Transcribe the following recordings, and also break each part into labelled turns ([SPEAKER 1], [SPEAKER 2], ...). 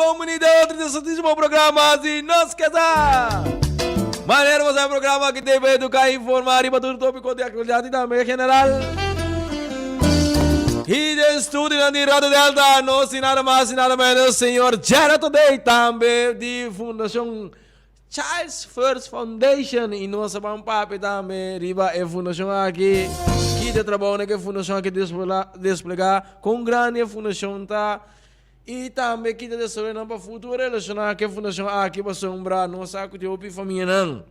[SPEAKER 1] Bon bini den otro interesantísimo programa di Nos Ke Sa. Manera bo sa e programa aki te pa eduká i informá riba tur tópiko di aktualidat i tambe general. I den studionan di Radio Delta nos tin nada mas i nada menos señor Gerard Todey tambe di Fundashon Child's First Foundation y nos a ban papia tambe riba e fundacion aki. Ki ta e trabounan ku e fundacion aki desplegá, kon grandi e fundacion ta y tambe ki ta desaroyonan pa futuro relacioná ku e fundacion aki pasobra nos sa ku tin hopi famianan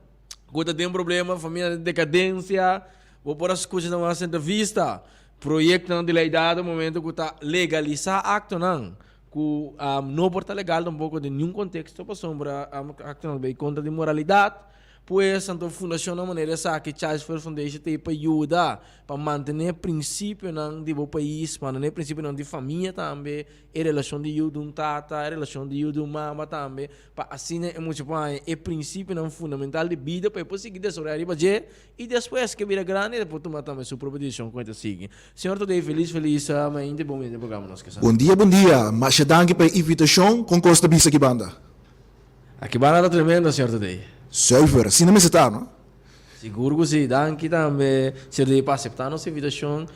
[SPEAKER 1] ku ta den problema, famianan den dekadensia. Bo por a skucha nan mas entrevista, proyektonan di lei dado momento ku ta legalisá aktonan. Ku no por ta legal tampoko den niun konteksto pasobra aktonan ta bai kontra di moralidat. Pues anto fundashonnan manera esaki Child's First Foundation ta ei pa yuda pa mantené prinsipionan di bo pais, mantené prinsipionan di famia tambe, e relashon di yu di un tata, e relashon di yu di un mama tambe, pa asina e mucha por haña e prinsipionan fundamental di bida pa e por sigui desaroyá riba dje I despues ke bira grandi e por tuma tambe su propio desishon kon e ta sigui. Señor Todey felis felis mainta bon bini den programa Nos Ke Sa.
[SPEAKER 2] Bon dia bon dia, masha danki pa e invitashon, kon kos ta bisa aki banda?
[SPEAKER 1] Aki banda ta tremendo señor Todey.
[SPEAKER 2] Zuiver, asina mester ta no?
[SPEAKER 1] Sigur ku si, danki tambe señor Todey pa asepta nos invitashon.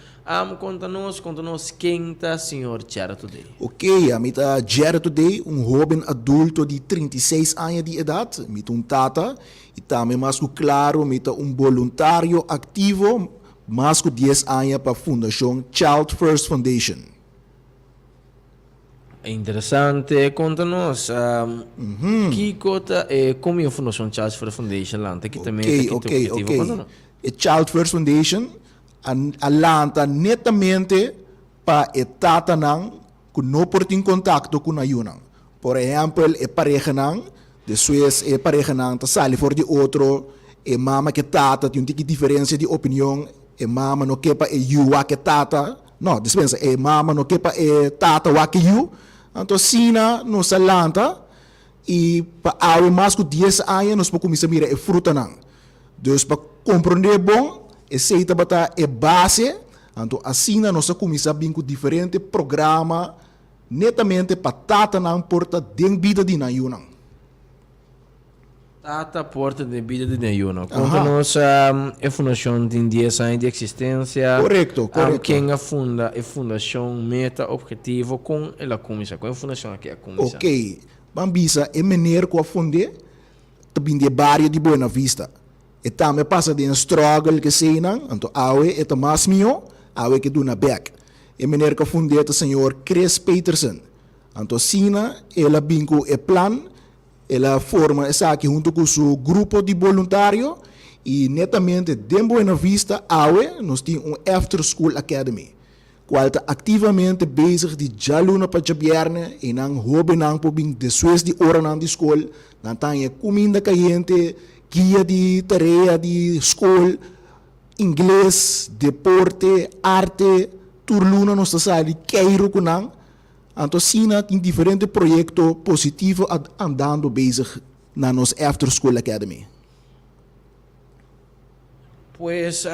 [SPEAKER 1] Konta nos, konta nos ken ta señor Gerrit Todey?
[SPEAKER 2] Ok, ami ta Gerrit Todey, un hoben adulto di 36 aña di edat, mi ta un tata I tambe mas ku klaro mi ta un boluntario aktivo mas ku dies aña pa Fundashon Child First Foundation.
[SPEAKER 1] Interesante. Konta nos, kiko ta e komo e Fundashon Child First Foundation lanta? Ki ta meta, ki ta objetivo? Konta nos.
[SPEAKER 2] E Child First Foundation a lanta netamente pa e tatanan ku no por tin kontakto ku nan yunan. Por ehèmpel, e parehanan, despues e parehanan ta sali for di otro, e mama ku e tata tin un tiki diferensia di opinion, e mama no ke pa e yu wak e tata, no, dispensa, e mama no ke pa e tata wak e yu. Anto asina nos a lanta i pa awe mas ku dies aña nos por kuminsá mira e frutanan. Dus pa komprondé bon, esei tabata e base. Anto asina nos a kuminsá bin ku diferente programa netamente pa tatanan por ta den bida di nan yunan.
[SPEAKER 1] Tata por ta den bida di nan yunan. Konta nos e fundashon tin dies aña di eksistensia.
[SPEAKER 2] Korekto, korekto.
[SPEAKER 1] Ken a funda e fundashon, meta, objetivo, kon el a kuminsá? Kon e fundashon aki a kuminsá?
[SPEAKER 2] Oké, ban bisa e meneer ku a fund'é ta bin di e bario di Buena Vista. E tambe a pasa den struggle ku eseinan, anto awe e ta mas mihó, awe ke duna bèk. E meneer ku a fund'é ta señor Chris Peterson. Anto asina el a bin ku e plan, el a forma esaki huntu ku su grupo di boluntario i netamente den Buena Vista awe nos tin un After School Academy. Cual ta activamente bezig di djaluna pa djabierne y nan hobennan por bin despues di oranan di scol, nan ta haña cuminda cayente, guia di tarea di scol, ingles, deporte, arte, tur luna nos ta sali keiro cu nan, anto asina tin diferente proyecto positivo andando bezig na nos After School Academy.
[SPEAKER 1] Pues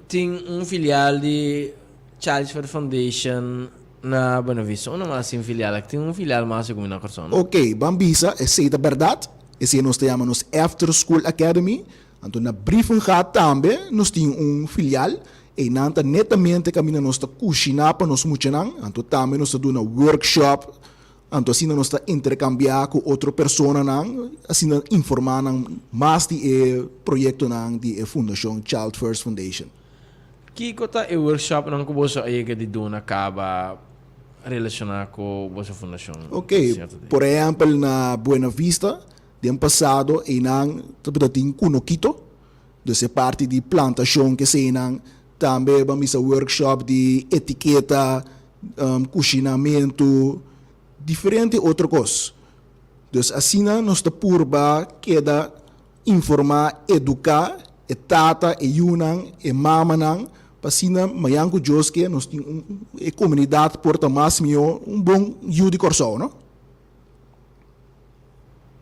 [SPEAKER 1] tin un filial di Child's First Foundation na Buena Vista. Unda mas tin filial aki? Tin un filial mas segun mi na Kòrsou, no?
[SPEAKER 2] Ok, ban bisa, esei ta bèrdat. Esei nos ta yama nos After School Academy. Anto na Brievengat tambe nos tin un filial. Einan ta netamente kaminda nos ta kushiná pa nos muchanan. Anto tambe nos ta duna workshop. Anto asina nos ta interkambiá ku otro personanan, asina informá nan mas di e proyektonan di e fundashon Child First Foundation.
[SPEAKER 1] Kiko ta e workshopnan ku boso a yega di duna kaba relashoná ku boso fundashon?
[SPEAKER 2] Ok, por ehèmpel na Buena Vista den pasado einan tabata tin Kunokito, dus e parti di plantashon keseinan, tambe ban bisa workshop di etiketa, kushinamentu, diferente otro kos. Dus asina nos ta purba keda informá, eduká e tata, e yunan, e mamanan, pa asina mañan ku Dios ke nos tin un e komunidat por ta mas mihó, un bon yu di Kòrsou, no?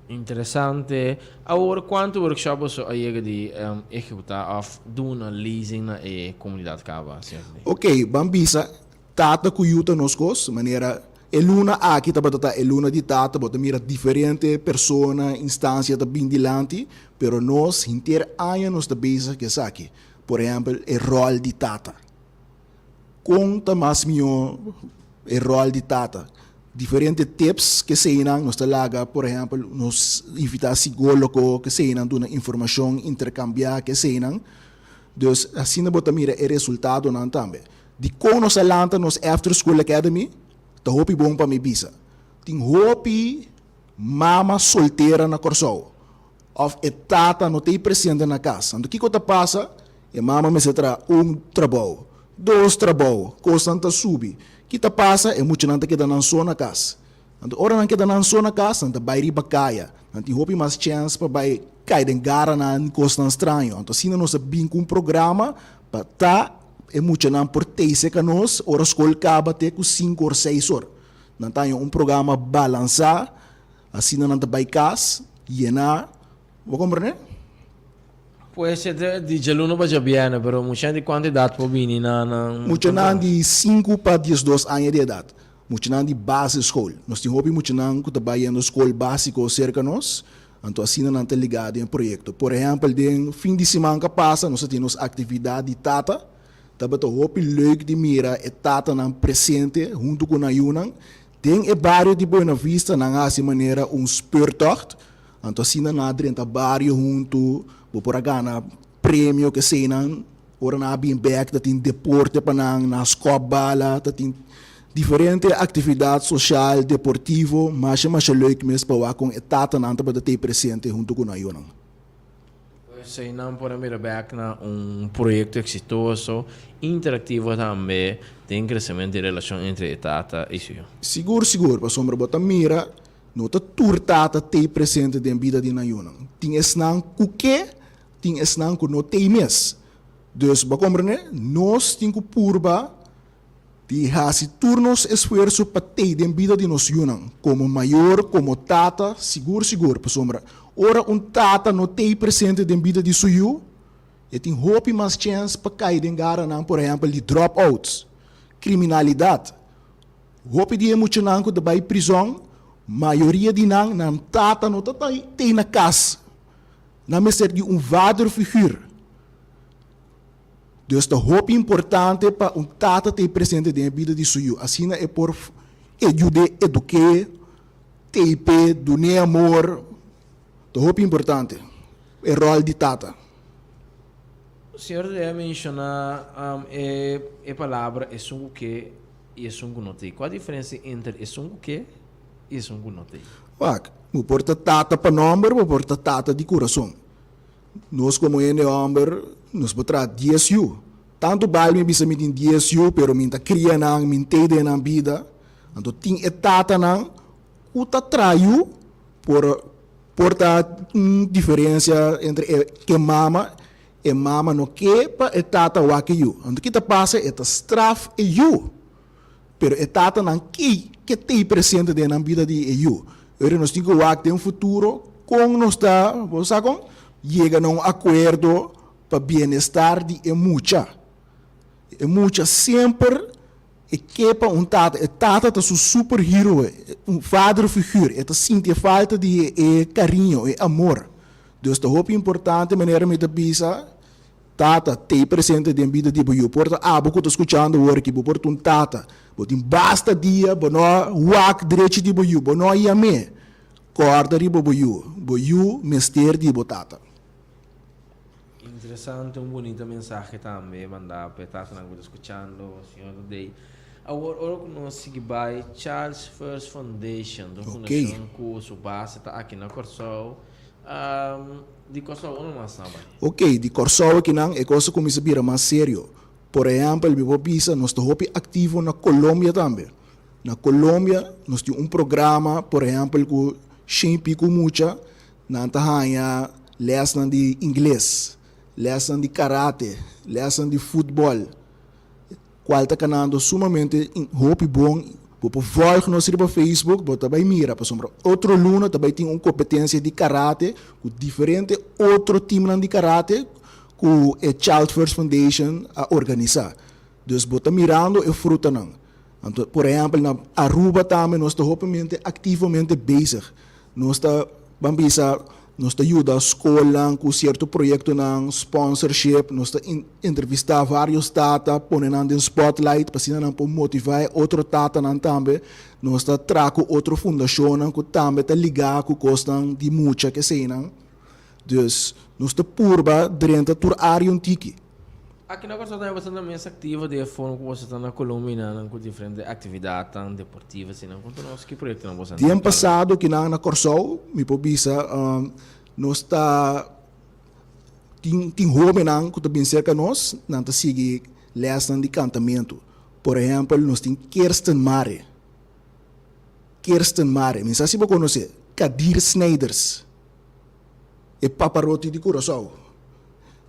[SPEAKER 1] Interesante. Awor kuantu workshop boso a yega di ehekutá òf duna lezing na e komunidat kaba, señor Lee?
[SPEAKER 2] Ok, ban bisa tata ku yu ta nos kos, manera E luna aki tabata ta e luna di tata, bo ta mira diferente persona, instancia ta bin dilanti, pero nos henter aña nos ta bezig ku esaki. Por ehempel, e rol di tata. Kon ta mas mihó e rol di tata? Diferente tips keseinan nos ta laga, por ehempel, nos invitá psicólogo keseinan duna informashon, interkambiá keseinan. Dus asina bo ta mira e resultadonan tambe. Dikon nos a lanta nos After School Academy? Ta hopi bon pa mi bisa. Tin hopi mama soltera na Kòrsou òf e tata no ta ei presente na kas. Anto kiko ta pasa? E mama mester traha un trabou, dos trabou, kosnan ta subi. Ki ta pasa? E muchanan ta keda nan so na kas. Anto ora nan keda nan so na kas, nan ta bai riba kaya. Nan tin hopi mas chèns pa bai kai den garanan, kosnan straño. Anto asina nos a bin ku un programa pa ta e muchanan por tei serka nos ora skol kaba te ku sinku or seis or. Nan ta haña un programa balansá, asina nan ta bai kas yená. Bo komprendé?
[SPEAKER 1] Pues e ta di djaluna pa djabièrnè, pero muchanan di kuantu edat por bini na nan?
[SPEAKER 2] Muchanan di 5 pa 12 aña di edat. Muchanan di basisschool. Nos tin hopi muchanan ku ta bai yendo skol básiko serka nos, anto asina nan ta ligá den e proyekto. Por ehèmpel, den fin di siman ku a pasa nos a tin nos aktividat di tata. Tabata hopi leuk di mira e tatanan presente huntu ku nan yunan. Den e bario di Buena Vista nan a hasi manera un speurtocht. Anto asina nan a drenta bario huntu, bo por a gana premio keseinan. Ora nan a bin bek ta tin deporte pa nan, nan a skòp bala, ta tin diferente aktividat sosial, deportivo, masha masha leuk mes pa wak kon e tatanan tabata tei presente huntu ku nan yunan.
[SPEAKER 1] Esei nan por a mira bek na un proyekto eksitoso, interaktivo tambe den kresementu di relashon entre e tata i su yu.
[SPEAKER 2] Sigur sigur, pasobra bo ta mira no ta tur tata tei presente den bida di nan yunan. Tin esnan ku ke, tin esnan ku no tei mes. Dus, bo a komprendé? Nos tin ku purba di hasi tur nos esfuerso pa tei den bida di nos yunan, komo mayor, komo tata, sigur sigur. Pasobra ora un tata no tei presente den bida di su yu, e tin hopi mas chèns pa kai den garanan, por ehèmpel, di drop-outs, kriminalidat. Hopi di e muchanan ku ta bai prizòn, mayoria di nan, nan tata no ta tei na kas. Nan mester di un vaderfiguur. Dus ta hopi importante pa un tata tei presente den e bida di su yu. Asina e por e yud'é eduk'é, tei p'e, dun'é amor. Ta hopi importante e ròl di tata.
[SPEAKER 1] Señor ta debe menshoná e palabra esun ku ke i esun ku no tei. Kua diferensia entre esun ku ke i esun ku no tei?
[SPEAKER 2] Wak, bo por ta tata pa nòmber, bo por ta tata di kurason. Nos komo hende hòmber, nos por traha 10 yu. Tantu bal mi bisa mi tin 10 yu, pero mi ta kria nan, mi tei den nan bida. Anto tin e tatanan ku ta traha yu por por ta un diferensia entre e ke mama, e mama no ke pa e tata wak e yu. Anto ki ta pasa? E ta straf e yu. Pero e tatanan ke ke tei presente den nan bida di e yu. Ora nos tin ku wak den futuro kon nos ta, bo sa kon? Yega na un akuerdo pa bienestar di e mucha. E mucha semper e ke pa un tata, e tata ta su superheroe, un vaderfiguur, e ta sinti e falta di e kariño, e amor. Dus ta hopi importante manera mi ta bisa, tata tei presente den bida di bo yu. Por ta abo ku ta skuchando awor aki, bo por ta un tata, bo tin basta dia bo no a wak drechi di bo yu, bo no a yam'é. Kòrda riba bo yu, bo yu mester di bo tata.
[SPEAKER 1] Interesante, un bunita mensahe tambe mandá pa e tatanan ku ta skuchando, señor Tadei. Awor ora ku nos sigui bai Child's First Foundation, ta un fundashon ku su base ta aki na Kòrsou. Di Kòrsou unda mas nan bai?
[SPEAKER 2] Ok, di Kòrsou akinan e kos a kuminsá bira mas serio. Por ehèmpel, mi por bisa nos ta hopi aktivo na Colombia tambe. Na Colombia nos tin un programa, por ehèmpel, ku shen piku mucha nan ta haña lèsnan di ingles, lèsnan di karate, lèsnan di futbòl, kual ta kanando sumamente hopi bon. Bo por vòlg nos riba Facebook, bo ta bai mira, pasobra otro luna ta bai tin un kompetensia di karate ku diferente otro timnan di karate ku e Child First Foundation a organisá. Dus bo ta mirando e frutanan. Anto, por ehèmpel, na Aruba tambe nos ta hopimente aktivamente bezig. Nos ta, ban bisa, nos ta yuda skolnan ku sierto proyektonan, sponsorship, nos ta entrevistá vários tata, pone nan den spotlight pa asina nan por motivá e otro tatanan tambe. Nos ta traha ku otro fundashonnan ku tambe ta ligá ku kosnan di mucha keseinan. Dus, nos ta purba drenta tur área un tiki.
[SPEAKER 1] Aki na Kòrsou tambe boso ta mes aktivo di e forma ku boso ta na Colombia i nan ku diferente aktividatnan deportivo asina. Konta nos ki proyektonan boso a
[SPEAKER 2] Dien pasado kinan na Kòrsou mi por bisa nos ta tin tin hóbennan ku ta bin serka nos nan ta sigui lèsnan di kantamentu. Por ehèmpel nos tin Kirsten Mare, Kirsten Mare mi sa si bo konosé Kadir Snijders. E paparoti di Curaçao.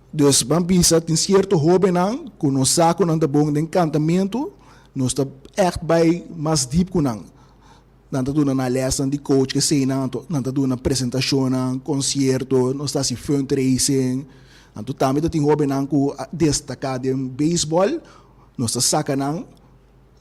[SPEAKER 2] Dus ban bisa tin cierto hobennan cu nos sa cu nan ta bon den cantamento, nos ta echt bay mas diep cu nan. Nan ta duna nan lesnan di coach keseynan, anto nan ta duna presentacionnan, concierto, nos ta haci fundraising. Anto tambe ta tin hobennan cu a destaca den baseball, nos ta saca nan.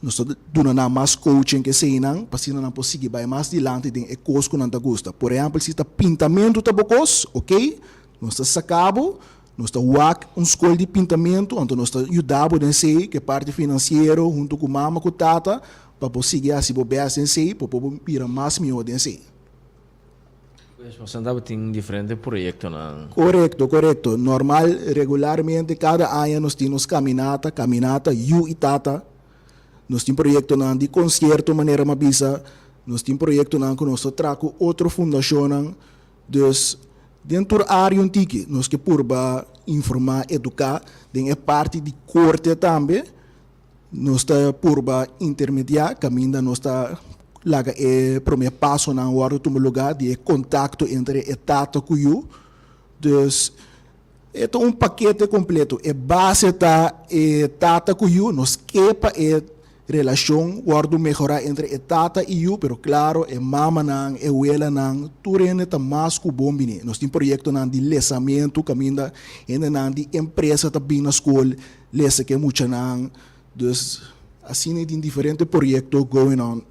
[SPEAKER 2] Nos ta duna nan mas coaching ku eseinan pa asina nan por sigui bai mas dilanti den e kos ku nan ta gusta. Por ehèmpel, si ta pintamentu ta bo kos, oke, nos ta saka bo, nos ta wak un skol di pintamentu, anto nos ta yuda bo den esei ku e parti finansiero huntu ku mama ku tata pa bo sigui hasi bo bèst den esei pa bo por bira mas mihó den esei.
[SPEAKER 1] Pues boso tabatin diferente proyectonan.
[SPEAKER 2] Korekto, korekto. Normal, regularmente kada aña nos tin nos kaminata, kaminata yu i tata. Nos tin proyektonan di konsierto manera mi a bisa, nos tin proyektonan ku nos ta traha ku otro fundashonnan. Dus den tur área un tiki nos ke purba informá, eduká den e parti di korte tambe. Nos ta purba intermediá kaminda nos ta laga e promé pasonan wòrdu tuma lugá di e kontakto entre e tata ku yu. Dus e ta un pakete kompleto. E base ta e tata ku yu. Nos ke pa e relashon wòrdu mehorá entre e tata i yu, pero klaro e mamanan, e welanan, tur hende ta mas ku bon bini. Nos tin proyektonan di lesamentu kaminda hendenan di empresa ta bin na skol Lesa ke muchanan. Dus asina e tin diferente proyecto going on.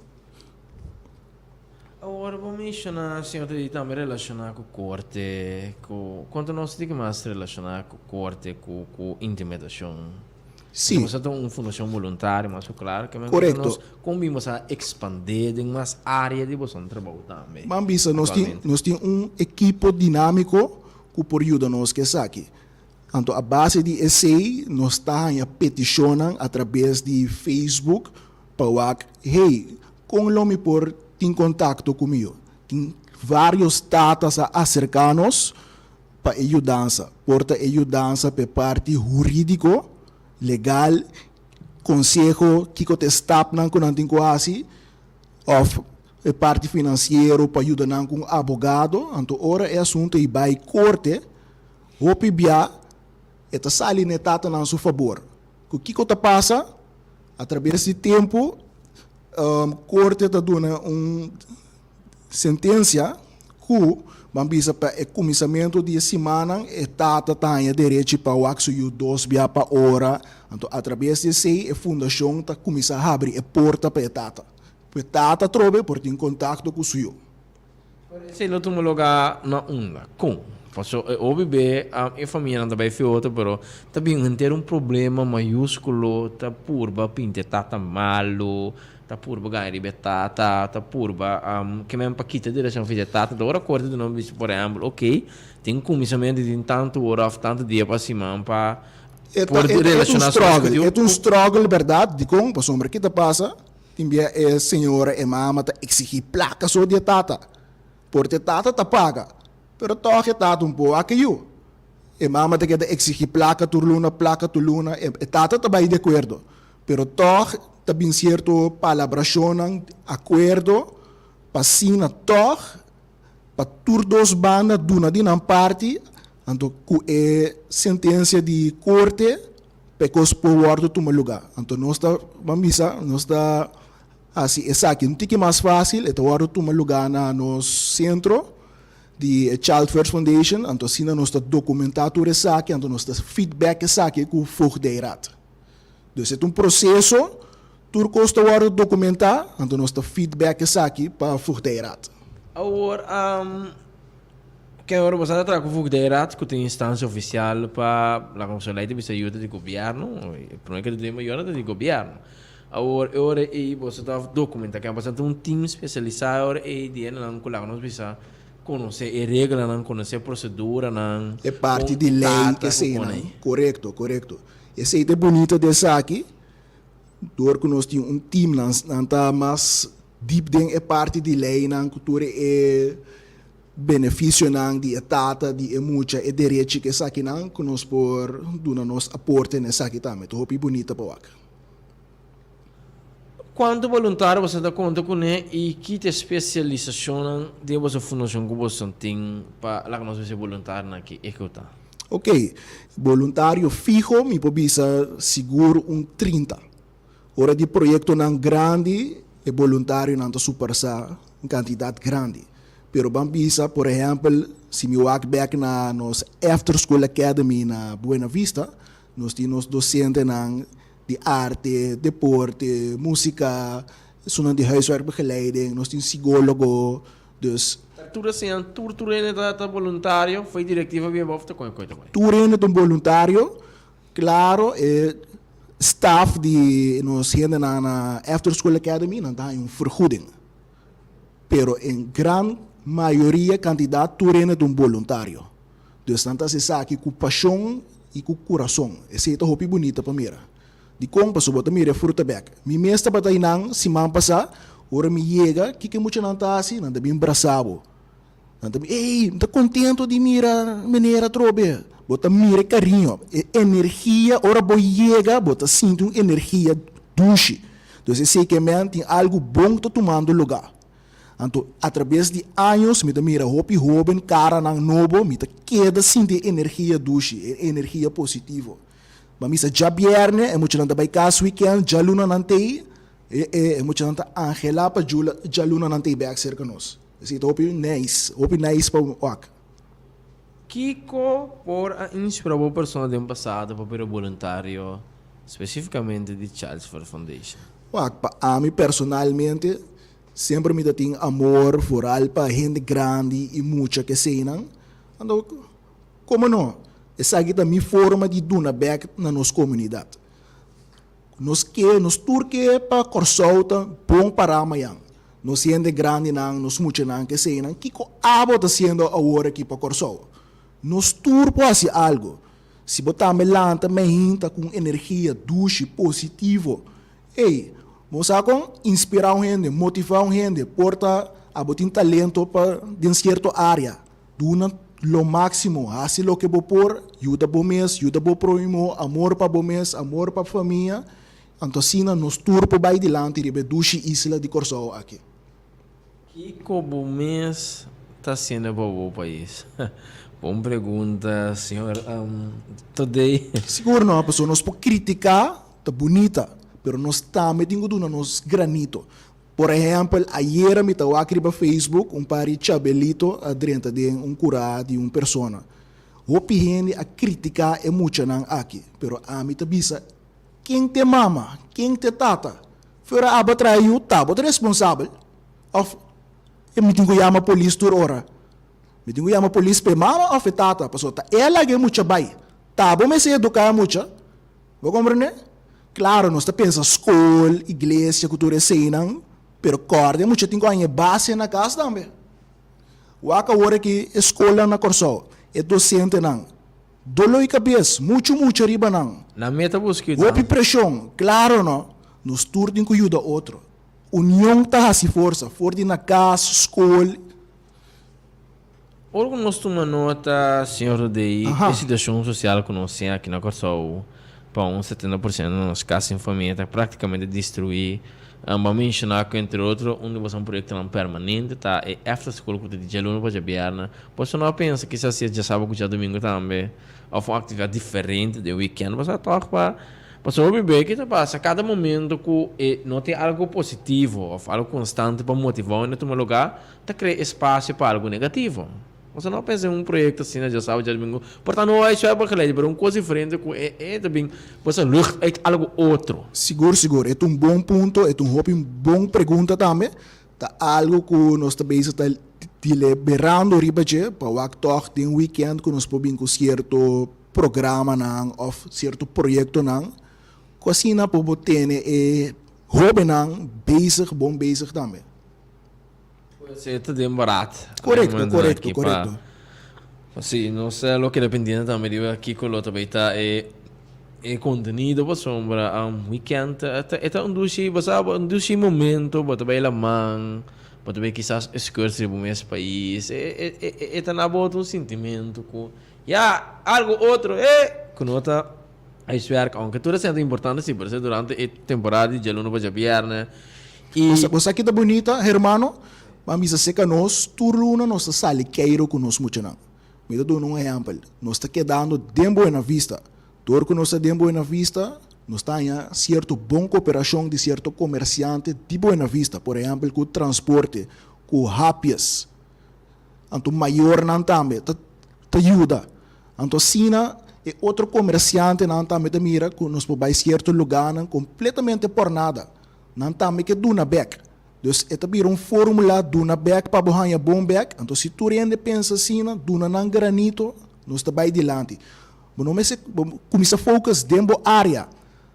[SPEAKER 1] Awor bo menciona señor Teddy tambe relaciona cu corte, cu conta nos un tiki mas relaciona cu corte, cu cu intimidacion.
[SPEAKER 2] Si.
[SPEAKER 1] Boso ta un fundacion voluntario mas cu claro ke men
[SPEAKER 2] conta
[SPEAKER 1] nos con bin boso a expande den mas area di boso trabou tambe.
[SPEAKER 2] Ban bisa nos tin nos tin un ekipo dinamico cu por yuda nos ke esaki. Anto a base di esei nos ta haña petishonnan atrabes di Facebook pa wak, hey, kon lo mi por tin kontakto ku mi yu? Tin vários tatas a aserká nos pa e yudansa. Por ta e yudansa pa e parti hurídiko, legal, konseho kiko ta e stapnan ku nan tin ku hasi òf e parti finansiero pa yuda nan ku un abogado. Anto ora e asuntu ei bai korte, Hopi bia e ta sali na e tatanan su fabor. Ku kiko ta pasa? Atrabes di tempu, korte ta duna un sentensia ku ban bisa pa e kuminsamentu di e simannan e tata ta haña derechi pa wak su yu dos bia pa ora. Anto atrabes di esei e fundashon ta kuminsá habri e porta pa e tata. Ku e tata atrobe por tin kontakto ku su yu.
[SPEAKER 1] Esei lo tuma lugá na unda? Kon? Paso e hopi be e famianan ta bai fi otro pero ta bin henter un problema mayúskulo ta purba pinta e tata malu, ta purba gana riba e tata, ta purba ke men pa kita direkshon fi di e tata. Ta ora korte di nos bisa por ehèmpel oke tin kuminsamentu tin tantu ora òf tantu dia pa siman pa
[SPEAKER 2] por relashoná su mes ku Dios. E ta un struggle bèrdat dikon? Pasobra ki ta pasa? Tin bia e señora, e mama ta exigí placa so di e tata. Porte e tata ta paga, pero tog e tata un por wak e yu. E mama ta keda exigí placa tur luna, placa tur luna, e tata ta bai di acuerdo, pero tog ta bin cierto palabracionnan, acuerdo, pa asina tog pa tur dos banda duna di nan parti, anto cu e sentencia di corte pa e kos por wòrdu tuma lugá. Anto nos ta ban bisa, nos ta hasi esaki un tiki mas fásil, e ta wòrdu tuma lugá na nos sentro di e Child First Foundation, anto asina nos ta dokumentá tur esaki, anto nos ta feedback esaki ku Voogdijraad. Dus e ta un proseso. Tur kos ta wòrdu dokumentá, anto nos ta feedback esaki pa Voogdijraad.
[SPEAKER 1] Awor, ken ora boso a traha ku Voogdijraad, ku ta un instansia ofisial pa laga nos lei ta bisa ayuda di gobièrnu, e promé ku ta den mayor ta di gobièrnu. Awor, e ora ei boso ta dokumentá ken boso ta un team spesialisá e ora ei di hendenan ku laga nos bisa konosé e reglanan, konosé e proseduranan,
[SPEAKER 2] E parti di lei ku eseinan. Korekto, korekto. Esei ta e bunita di esaki. Dor ku nos tin un team nan nan ta mas diep den e parti di leinan ku tur e benefisionan di e tata di e mucha e derechi ku esakinan ku nos por duna nos aporte na esaki tambe ta hopi bunita pa wak.
[SPEAKER 1] Kuantu boluntario boso ta konta kuné i ki ta e spesialisashonnan den boso fundashon ku boso tin pa laga nos bisa e boluntarionan aki ehekutá?
[SPEAKER 2] Ok, boluntario fiho mi por bisa sigur un 30. Ora di proyectonan grandi e boluntarionan ta supersa un cantidad grandi. Pero ban bisa por ehempel si mi wak bek na nos After School Academy na Buena Vista, nos tin nos docentenan di arte, deporte, musica, esunnan di huiswerkbegeleiding, nos tin psicologo, Dus.
[SPEAKER 1] Tur asina, tur tur hende ta ta boluntario, fo'i directiva bien bof ta con e coi ta bai?
[SPEAKER 2] Tur hende ta un boluntario, claro e staff di nos hendenan na After School Academy nan ta haña un vergoeding, pero en gran mayoria cantidad tur hende ta un boluntario. Dus nan ta haci esaki cu pasion y cu curason, esey ta hopi bunita pa mira. Dikon? Pasobra bo ta mira e fruta bek. Mi mes tabata einan siman pasá, ora mi yega, kiko e muchanan ta hasi? Nan ta bin brasá bo. Nan ta bin, Ey, mi ta kontento di mira meneer atrobe. Bo ta mira e kariño, e energia, ora bo yega, bo ta sinti un energia dushi. Dus esei ke men tin algu bon ta tumando lugá. Anto, atrabes di años mi ta mira hopi hóben, karanan nobo, mi ta keda sinti e energia dushi, e energia positivo. Bo a misa djabierne, e muchanan ta bai kas weekend, djaluna nan t'ei, e e e muchanan ta anhelá pa djula djaluna nan t'ei bèk serka nos. Esei ta hopi nice, hopi nice pa wak.
[SPEAKER 1] Kiko por a inspirá bo persona den pasado pa bira boluntario, spesífikamente di Child's First Foundation?
[SPEAKER 2] Wak, pa ami personalmente, semper mi ta tin amor vooral pa hende grandi i mucha keseinan. Anto Komo no? Esaki ta mi forma di duna bèk na nos komunidat. Nos ke, nos tur ke pa Kòrsou ta bon pará mañan. Nos hende grandinan, nos muchanan, keseinan, kiko abo ta hasiendo awor aki pa Kòrsou? Nos tur por hasi algu. Si bo tambe lanta mainta ku un energia dushi, positivo, ey, bo sa kon inspirá un hende, motivá un hende, por ta abo tin talento pa den sierto área. Duna lo máksimo, hasi loke bo por, yuda bo mes, yuda bo próhimo, amor pa bo mes, amor pa famia, anto asina nos tur por bai dilanti riba e dushi isla di Kòrsou aki.
[SPEAKER 1] Kiko bo mes ta hasiendo pa bo pais? Bon pregunta, señor Todey.
[SPEAKER 2] Sigur no, pasobra nos por kritiká, ta bunita, pero nos tambe tin ku duna nos granito. Por ehèmpel, ayera mi ta wak riba Facebook un par di chabelito a drenta den un kurá di un persona. Hopi hende a kritiká e muchanan aki, pero ami ta bisa, Ken t'e mama? Ken t'e tata? Fuera abo a traha yu, ta bo ta responsabel? Òf e mi tin ku yama polis tur ora? Mi tin ku yama polis pa e mama òf e tata? Pasobra ta e a laga e mucha bai. Ta bo mester eduká e mucha. Bo komprendé? Klaro, nos ta pensa skol, iglesia ku tur eseinan, pero kòrda e mucha tin ku haña e base na kas tambe. Wak awor aki e skolnan na Kòrsou, e dosentenan, doló i kabes, muchu mucha riba nan.
[SPEAKER 1] Nan meta buska yudansa.
[SPEAKER 2] Hopi preshon, klaro no, nos tur tin ku yuda otro. Union ta hasi forsa, for di na kas, skol.
[SPEAKER 1] Ora ku nos tuma nota, señor Rodey, e situashon sosial ku nos tin aki na Kòrsou, pa un 70% di nos kas sin famia ta praktikamente destruí. Bo a menshoná ku entre otro un di boso proyektonan permanente ta e after school ku ta di djaluna pa djabièrnè. Boso no a pensa kisas si e djasaba ku djadumingu tambe òf un aktividat diferente den wikènt? Pasobra tòg pa pasobra hopi bey ke ta pasa kada momento ku e no tin algu positivo òf algu konstante pa motivá un hende tuma lugá, Ta krea espasio pa algu negativo. Boso no a pensa den un proyecto asina djasawa, djadomingo? Por ta no huiswerk begeleid, pero un cos diferente cu e e ta bin boso lucht uit algo otro.
[SPEAKER 2] Sigur, sigur. E ta un bon punto, e ta un hopi bon pregunta tambe. Ta algo cu nos ta bezig ta deliberando riba dje pa wak tog den weekend cu nos por bin cu cierto programanan of cierto proyectonan cu asina por bo tene e hobennan bezig, bon bezig tambe.
[SPEAKER 1] Pues e ta den barat.
[SPEAKER 2] Correcto, correcto, correcto.
[SPEAKER 1] Si, nos lo keda pendiente tambe riba kiko lo ta bay ta e e contenido pasobra um weekend e ta un dushi, bo sa, un dushi momento, bo ta bay laman, bo ta bay kisas excursie riba bo mes pais, e e e ta na bo un sintimento cu ya algo otro e cu no ta huiswerk, aunke tur esei ta importante si, pero durante e temporada di djaluna pa djabierne.
[SPEAKER 2] I. Bo sa ki ta bunita, hermano? Ban bisa seka nos, tur luna nos ta sali keiro ku nos muchanan. Mi ta duna un ehèmpel, nos ta kedando den Buena Vista. Dor ku nos ta den Buena Vista, nos ta haña sierto bon koperashon di sierto komersiante di Buena Vista, por ehèmpel ku transporte, ku hapjes. Anto mayornan tambe ta ta yuda. Anto asina e otro komersiantenan tambe ta mira ku nos por bai sierto lugánan kompletamente por nada. Nan tambe ke duna bek. Dus e ta bira un formula, duna bek pa bo haña bon bek. Anto si tur hende pensa asina, duna nan granito, nos ta bai dilanti. Bo no mester bo kuminsá focus den bo área.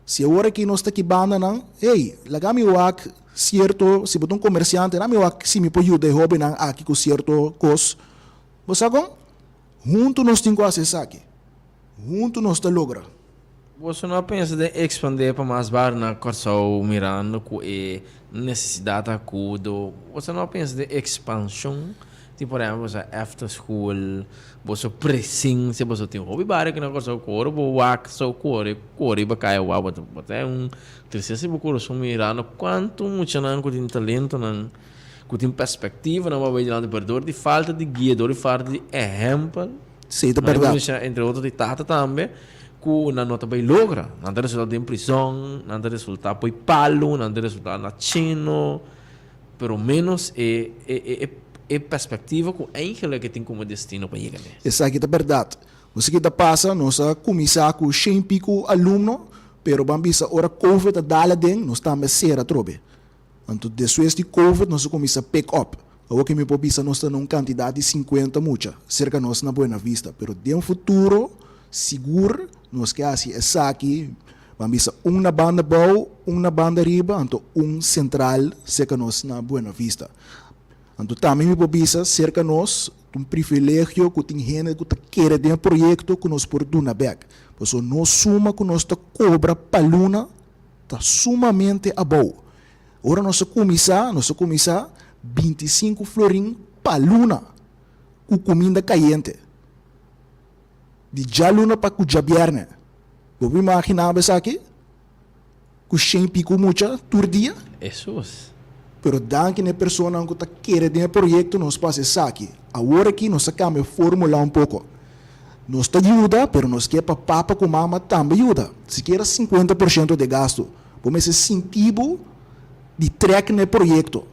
[SPEAKER 2] Si awor aki nos ta ki bandanan, hey, laga mi wak sierto, si bo ta un komersiante, laga mi wak si mi por yuda e hóbennan aki ku sierto kos. Bo sa kon? Huntu nos tin ku hasi esaki. Huntu nos ta logra.
[SPEAKER 1] Boso no a pensa den ekspandé pa mas bar na Kòrsou mirando ku e nesesidat a kudo? Boso no a pensa den ekspanshon? Tipo por ehèmpel boso after school, boso presensia, boso tin hopi bario aki na Kòrsou ku ora bo wak so kore kore riba kaya wak bo ta bo ta un tristesa di bo kurason mirando kuantu muchanan ku tin talentonan ku tin perspektivanan pa bai dilanti pero dor di falta di guia dor di falta di ehèmpel.
[SPEAKER 2] Sí, ta bèrdat.
[SPEAKER 1] Entre otro di tata tambe. Ku nan no ta bai logra. Nan ta resultá den prizòn, nan ta resultá poi palu, nan ta resultá na chino, pero ménos e e e perspektiva ku eigenlik e tin komo destino pa yega n'e.
[SPEAKER 2] Esaki ta bèrdat. Bo sa ki ta pasa, nos a kuminsá ku shen piku alumno, pero ban bisa ora covid a dal aden, nos tambe a sera atrobe. Anto despues di covid nos a cuminsa pick up. Awor cu mi por bisa nos ta na un cantidad di 50 mucha cerca nos na Buena Vista. Pero den futuro sigur nos ke haci esaki, ban bisa un na banda bou, un na banda riba, anto un central cerca nos na Buena Vista. Anto tambe mi por bisa cerca nos ta un privilegio cu tin hende cu ta kere den e proyecto cu nos por duna bek. Pasobra nos suma cu nos ta cobra pa luna ta sumamente abou. Ora nos a kuminsá, nos a kuminsá 25 florin pa luna ku kuminda kayente. Di djaluna pa ku djabièrnè. Bo por imaginá bo esaki? Ku shen piku mucha tur dia?
[SPEAKER 1] Hesus!
[SPEAKER 2] Pero danki na e personanan ku ta kere den e proyekto nos por hasi esaki. Awor aki nos a kambia e fórmula un poko. Nos ta yuda, pero nos ke pa papa ku mama tambe yuda, sikiera 50% di e gastu. Bo mester sinti bo di trèk na e proyekto.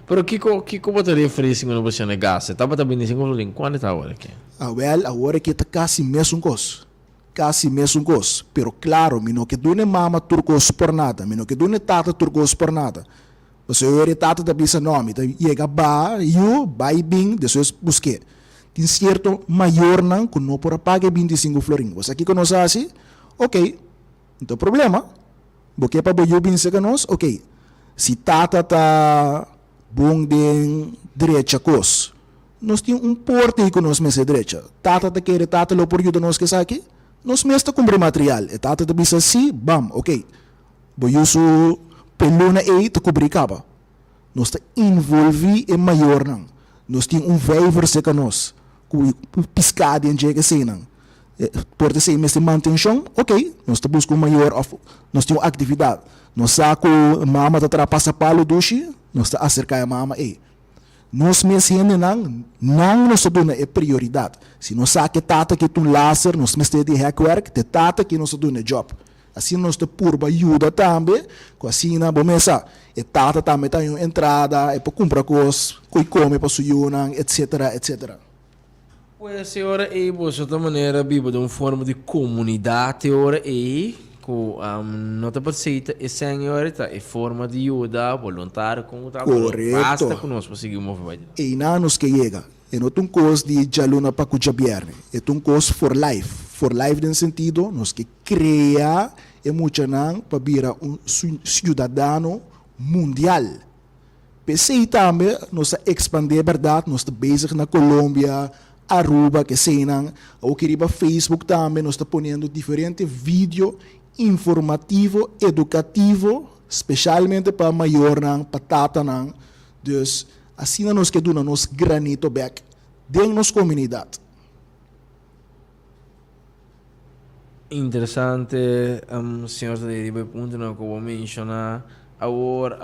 [SPEAKER 1] Pero kiko kiko bo ta referí 50% di gastu? E tabata 25 florin, kuantu ta awor aki?
[SPEAKER 2] Awèl, awor aki ta kasi mesun kos. Kasi mesun kos. Pero klaro, mi no ke duna e mama tur kos por nada. Mi no ke duna e tata tur kos por nada. Pasobra ora e tata ta bisa, No, mi ta yega ba yu, bai bin, despues busk'é. Tin sierto mayornan ku no por a paga e 25 florin. Bo sa kiko nos a hasi? Oke, no ta problema. Bo ke pa bo yu bin serka nos? Oke. Si tata ta bon den drecha kos, nos tin un porta ei ku nos mester drecha. Tata ta kere, tata lo por yuda nos ku esaki? Nos mes ta kumpra e material. E tata ta bisa si, bam, oke. Bo yu su peluna ei ta kubrí kaba. Nos ta involví e mayornan. Nos tin un vijver serka nos ku piská den dje eseinan. Por ta esei mester mantenshon, ok, nos ta buska un mayor òf nos tin un aktividat. Nos sa ku mama ta traha pasapalu dushi, nos ta aserká e mama ei. Nos mes hendenan, nan nos ta duna e prioridat. Si nos sa ku e tata ke ta un laser, nos mester di hèkwèrk, ta e tata ke nos ta duna e djòp. Asina nos ta purba yuda tambe, ku asina bo mes sa, e tata tambe ta haña un entrada, e por kumpra kos, ku e kome pa su yunan, etsetera, etsetera.
[SPEAKER 1] Pues e ora ei boso ta manera biba den un forma di komunidat e ora ei ku no ta perseita e sèn e ora ta e forma di yuda boluntario kon ku ta pero basta ku nos por sigui move bai dilanti.
[SPEAKER 2] Einan nos ke yega. E no ta un kos di djaluna pa ku djabièrnè. E ta un kos for life. For life den sentido nos ke krea e muchanan pa bira un siudadano mundial. P'esei tambe nos a expande berdad, nos ta bezig na Colombia, Aruba, keseinan. Awoki riba Facebook tambe nos ta poniendo diferente video informativo, educativo, specialmente pa mayornan, pa tatanan. Dus asina nos ke duna nos granito bek den nos comunidad.
[SPEAKER 1] Interesante, señor ta riba e puntonan ku bo menshoná. Awor,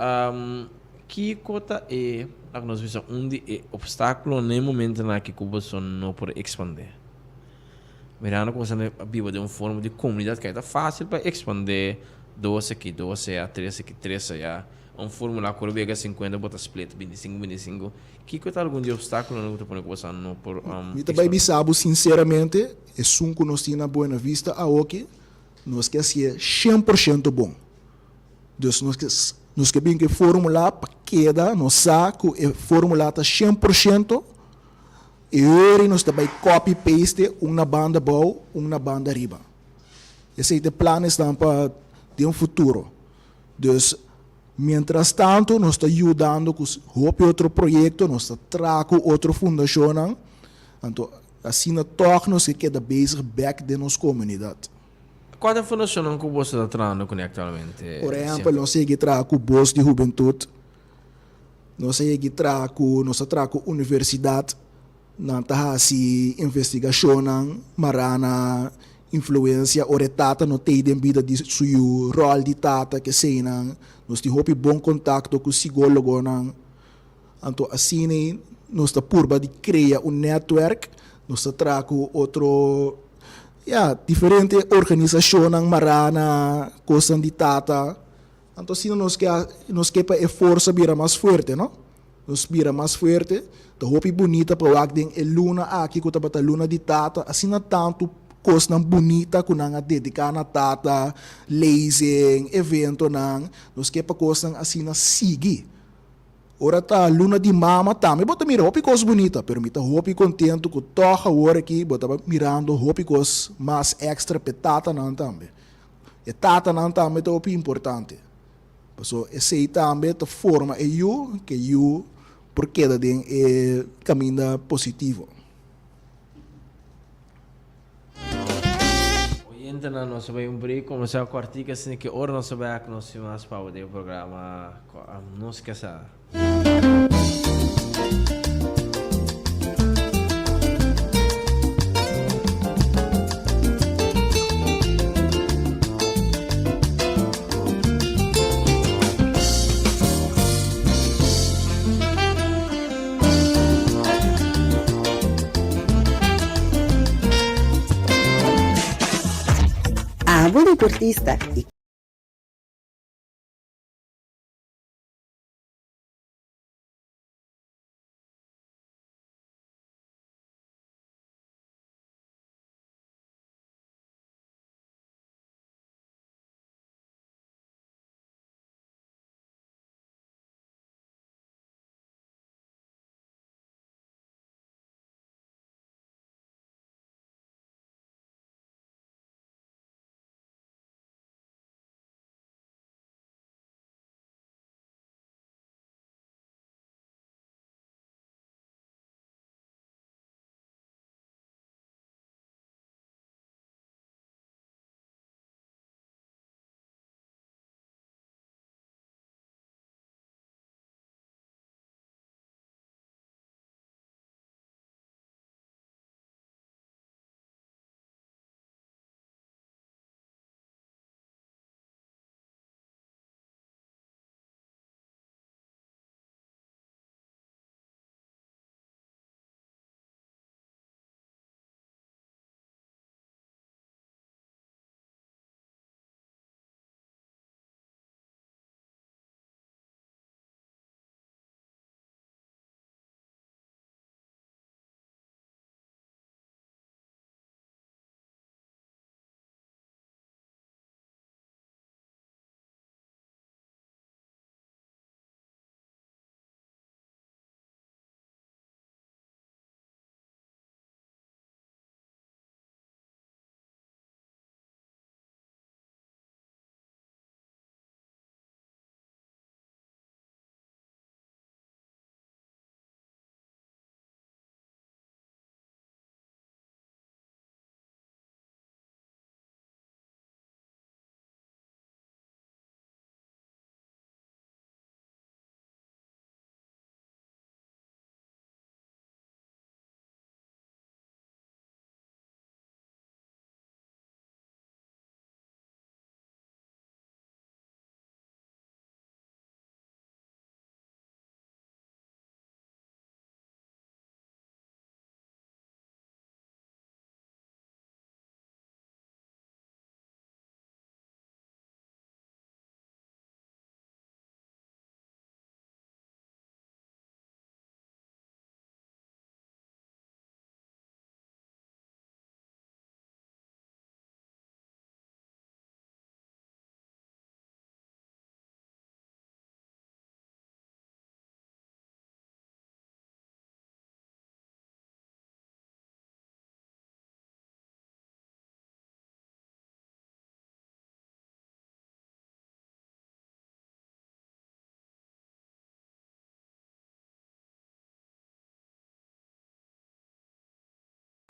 [SPEAKER 1] kiko ta e, laga nos bisa, un di e opstákulonan na e momentonan aki ku boso no por ekspandé? Mirando ku boso a biba den un forma di komunidat ku ta fásil pa ekspandé dos aki, dos aya, tres aki, tres aya. Un fórmula ku riba yega sinkuenta bo ta split bintisinku, bintisinku. Kiko ta algun di e opstákulonan ku ta pone ku boso no por
[SPEAKER 2] Mi ta bai bisa bo sinseramente, esun ku nos tin na Buena Vista awoki, nos ke hasié 100% bon. Dus nos ke nos ke bin ku e fórmula pa keda, nos sa ku e fórmula ta 100%, e ora nos ta bai copy paste un na banda abou, un na banda ariba. Esei ta e planesnan pa den futuro. Dus, mientras tanto nos ta yudando ku hopi otro proyekto, nos ta traha ku otro fundashonnan, anto asina tòg nos ke keda bezig bèk den nos komunidat.
[SPEAKER 1] Kua ta e fundashonnan ku boso ta trahando kuné aktualmente?
[SPEAKER 2] Por ehèmpel, nos a yegi traha ku Bos di Hubentut, nos a yegi traha ku, nos ta traha ku universidat. Nan ta hasi investigashonnan mará na influensia ora e tata no tei den bida di su yu, ròl di tata, keseinan. Nos tin hopi bon kontakto ku sigólogonan. Anto asina nos ta purba di krea un nètwèrk. Nos ta traha ku otro, ya, diferente organisashonnan mará na kosnan di tata. Anto asina nos ke nos ke pa e forsa bira mas fuerte, no? Nos bira mas fuerte. Ta hopi bunita pa wak den e luna aki ku tabata luna di tata, asina tantu kosnan bunita ku nan a dediká na tata, lezing, eventonan. Nos ke pa kosnan asina sigui. Ora ta luna di mama tambe bo ta mira hopi kos bunita, pero mi ta hopi kontentu ku tòg awor aki bo ta mirando hopi kos mas èkstra p'e tatanan tambe. E tatanan tambe ta hopi importante. Paso esei tambe ta forma e yu, ke yu por keda den e kaminda positivo.
[SPEAKER 1] Oyentenan nos a bai un break komensá ku artikel asina ke ora nos a bai ak nos tin mas pa den e programa Nos Kasa.
[SPEAKER 3] Abo deportista y.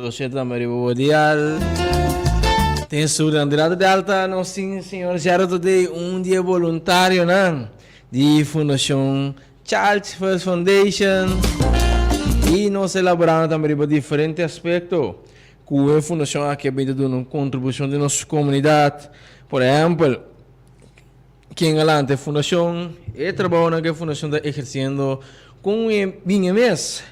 [SPEAKER 1] Doscientos tambe riba bo dial. Den su Andirato Delta nos tin señor Gerald Today, un di e voluntarionan di Fundacion Child's First Foundation. Y nos elaborando tambe riba diferente aspecto cu e fundacion aki a bin ta duna un contribucion den nos comunidad. Por ehempel, Ken a lanta e fundashon? E trabounan ku e fundashon ta ehersiendo kon e bin e mes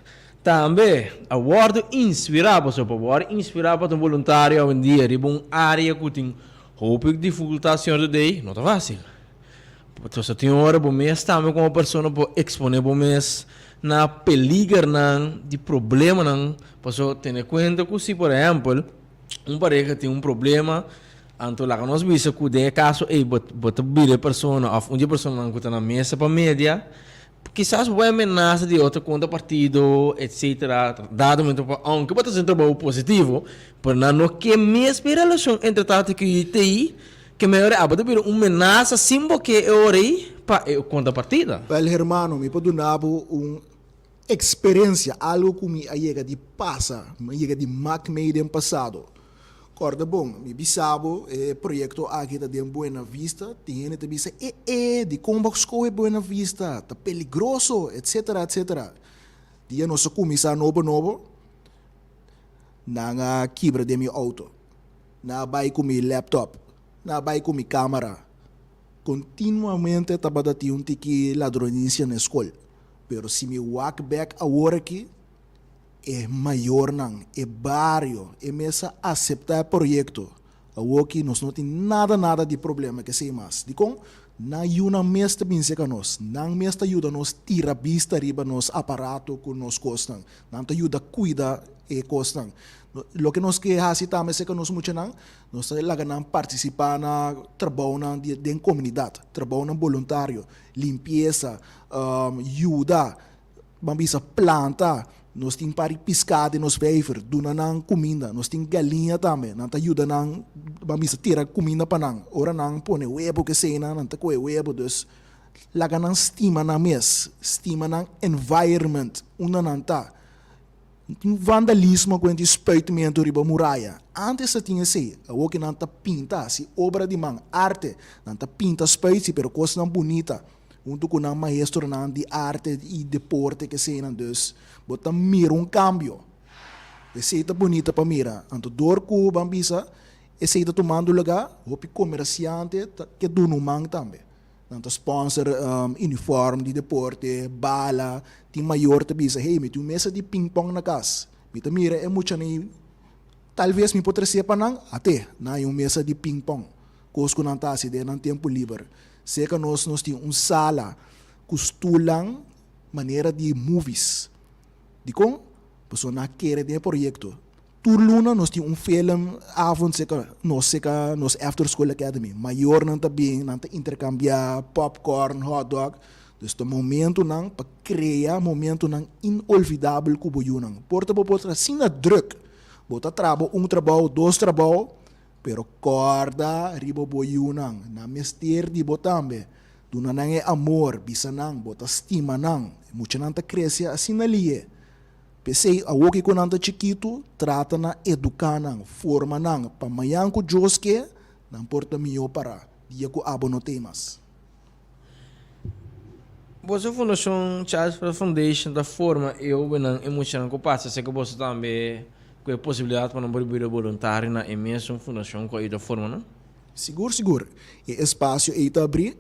[SPEAKER 1] tambe a wòrdu inspirá pasobra pa wòrdu inspirá pa ta un boluntario awendia riba un área ku tin hopi difikultat señor Today no ta fásil. Pasobra tin ora bo mes tambe komo persona por eksponé bo mes na peligernan di problemanan pasobra tene kuenta ku si por ehèmpel un pareha tin un problema Anto laga nos bisa ku den e kaso ei bo bo ta bira e persona òf un di e personanan ku ta na mesa pa media, kisas bo bai menasa di otro kontra partido etsetera, dado momento pa ounke bo ta hasi un trabou positivo, pero nan no ke mes pa e relashon entre tata ku yu ta ei, ke mehor abo ta bira un menasa sin bo ke e ora ei pa e kontra partida.
[SPEAKER 2] Wèl hermano, mi por duna bo un eksperensia, algu ku mi a yega di pasa, mi a yega di mak mei den pasado. Kòrda bon, mi bisa bo, e proyekto aki ta den Buena Vista, tin hende ta bisa, e e, dikon bo a skohe Buena Vista, ta peligroso, etsetera, etsetera. Dia nos a kuminsá nobo nobo, nan a kibra den mi outo, nan a bai ku mi laptop, nan a bai ku mi kamera. Kontinuamente tabata tin un tiki ladronisia na e skol. Pero si mi wak bèk awor aki, E mayornan, e bario, e mes a aseptá e proyekto. Awoki nos no tin nada nada di problema kesei mas. Dikon? Nan yunan mes ta bin seka nos. Nan mes ta yuda nos tira bista riba nos aparato ku nos kosnan. Nan ta yuda kuida e kosnan. Loke nos ke hasi tambe seka nos muchanan, nos ta laga nan partisipá na trabounan di den komunidat, trabounan boluntario, limpiesa, yuda. Ban bisa planta, nos tin par di piská den nos vijver, duna nan kuminda. Nos tin galiña tambe, nan ta yuda nan, ban bisa tira kuminda pa nan. Ora nan pone webo kesei nan, nan ta kohe webo. Dus laga nan stima nan mes, stima nan environment unda nan ta. No tin vandalismo ku hende spuitmentu riba muraya. Antes ta tin esei, awor ke nan ta pinta, hasi obra di man, arte. Nan ta pinta spuit si, pero kosnan bunita. Huntu ku nan maestronan di arte i deporte keseinan dus bo ta mira un kambio. Esei ta bunita pa mira. Anto dor ku ban bisa esei ta tumando lugá, hopi komersiante ta ke duna un man tambe. Nan ta sponsor uniform di deporte, bala, tin mayor ta bisa hey mi tin un mesa di pingpong na kas, mi ta mira e muchanan ei talves mi por trese pa nan, ate nan hay un mesa di pingpong. Kos ku nan ta hasi den nan tempu liber. Serka nos nos tin un sala ku stulnan manera di movies. Dikon? Pasobra nan a kere den e proyekto. Tur luna nos tin un film avond serka nos, serka nos After School Academy. Mayornan ta bin, nan ta interkambiá popcorn, hotdog. Dus ta momentunan pa krea momentunan inolvidabel ku bo yunan. Por ta bo por ta asina drùk, bo ta traha un trabou, dos trabou, Pero kòrda riba bo yunan, nan mester di bo tambe. Duna nan e amor, bisa nan bo ta stima nan. E muchanan ta krese asina lihe. P'esei, awoki ku nan ta chikitu, trata na eduká nan, forma nan, pa mañan ku Dios ke, nan por ta mihó pará, dia ku abo no t'ei mas.
[SPEAKER 1] Boso fundashon Child's First Foundation ta forma e hobennan i muchanan ku pasa esei ku boso tambe ku e posibilidat pa nan por bira boluntario na e mesun fundashon ku a yuda forma nan?
[SPEAKER 2] Sigur sigur. E espasio ei ta abrí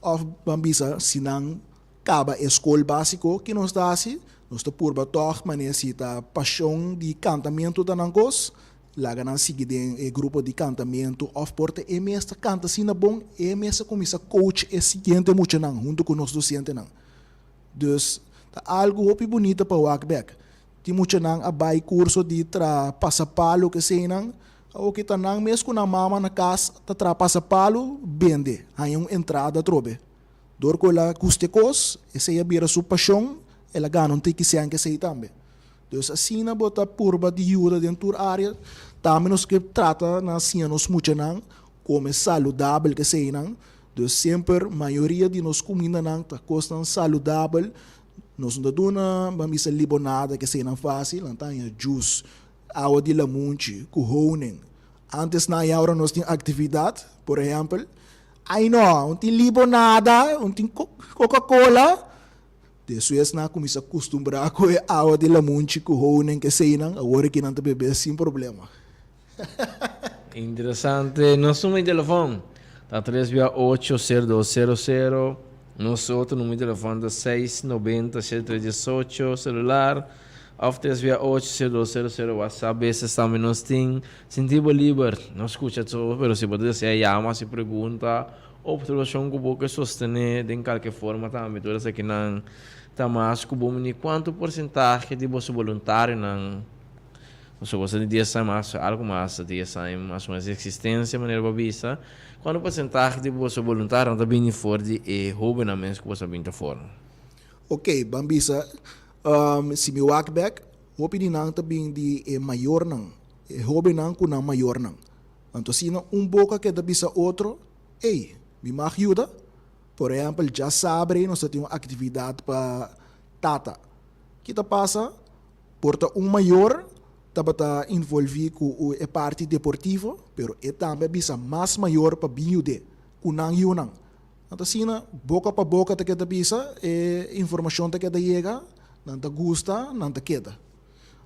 [SPEAKER 2] òf ban bisa si nan kaba e skol básiko ki nos ta hasi nos ta purba tòg manera si ta pashon di kantamentu ta nan kos Laga nan sigui den e grupo di kantamentu òf por ta e mes ta kanta asina bon, e mes a kuminsá coach e siguiente muchanan huntu ku nos dosentenan. Dus ta algu hopi bunita pa wak bèk. Tin muchanan a bai kurso di traha pasapalu keseinan, awoki ta nan mes ku nan mama na kas ta traha pasapalu bende, haña un entrada atrobe. Dor ku el a gusta e kos, esei a bira su pashon, el a gana un tiki sèn kesei tambe. Dus asina bo ta purba di yuda den tur área. Tambe nos ke trata na siña nos muchanan kome saludabel keseinan. Dus semper mayoria di nos kumindanan ta kosnan saludabel. Nos no ta duna, ban bisa, libonada keseinan fásil. Nan ta haña jus. awa di lamunchi ku honing. Antes na ya ora nos tin aktividat, por ehèmpel, ai no, un tin libonada, un tin Coca-Cola. Despues nan a kuminsá kustumbrá ku e awa di lamunchi ku honing eseinan, awor aki nan ta bebe sin problema.
[SPEAKER 1] Interesante. Nos numero di telefon ta tres bia ocho sero dos sero sero. Nos otro numero di telefon ta seis nobenta shete tres diesocho celular of tres bia ocho sero dos sero sero WhatsApp. Beses tambe nos tin. Sinti bo liber. No scucha tur, pero si bo ta desea yama, haci pregunta, observacion cu bo ke sostene den kalke forma tambe tur esakinan ta mas cu bo mini cuanto porcentahe di boso boluntarionan. Pasobra bo sa di dies aña mas, algu mas di dies aña mas o menos di eksistensia, manera bo a bisa. Kuantu porsentahe di boso boluntarionan ta bini for di e hóbennan mes ku boso a bin ta forma?
[SPEAKER 2] Oké, ban bisa, si mi wak bèk, hopi di nan ta bin di e mayornan, e hóbennan ku nan mayornan. Anto asina un boka keda bisa otro, Ey, mi mag yuda? Por ehèmpel, djasabre nos ta tin un aktividat pa tata. Ki ta pasa? Por ta un mayor tabata involví ku e parti deportivo, pero e tambe a bisa mas mayor pa bin yud'é ku nan yunan. Nan ta asina, boka pa boka ta keda bisa, e informashon ta keda yega, nan ta gusta, nan ta keda.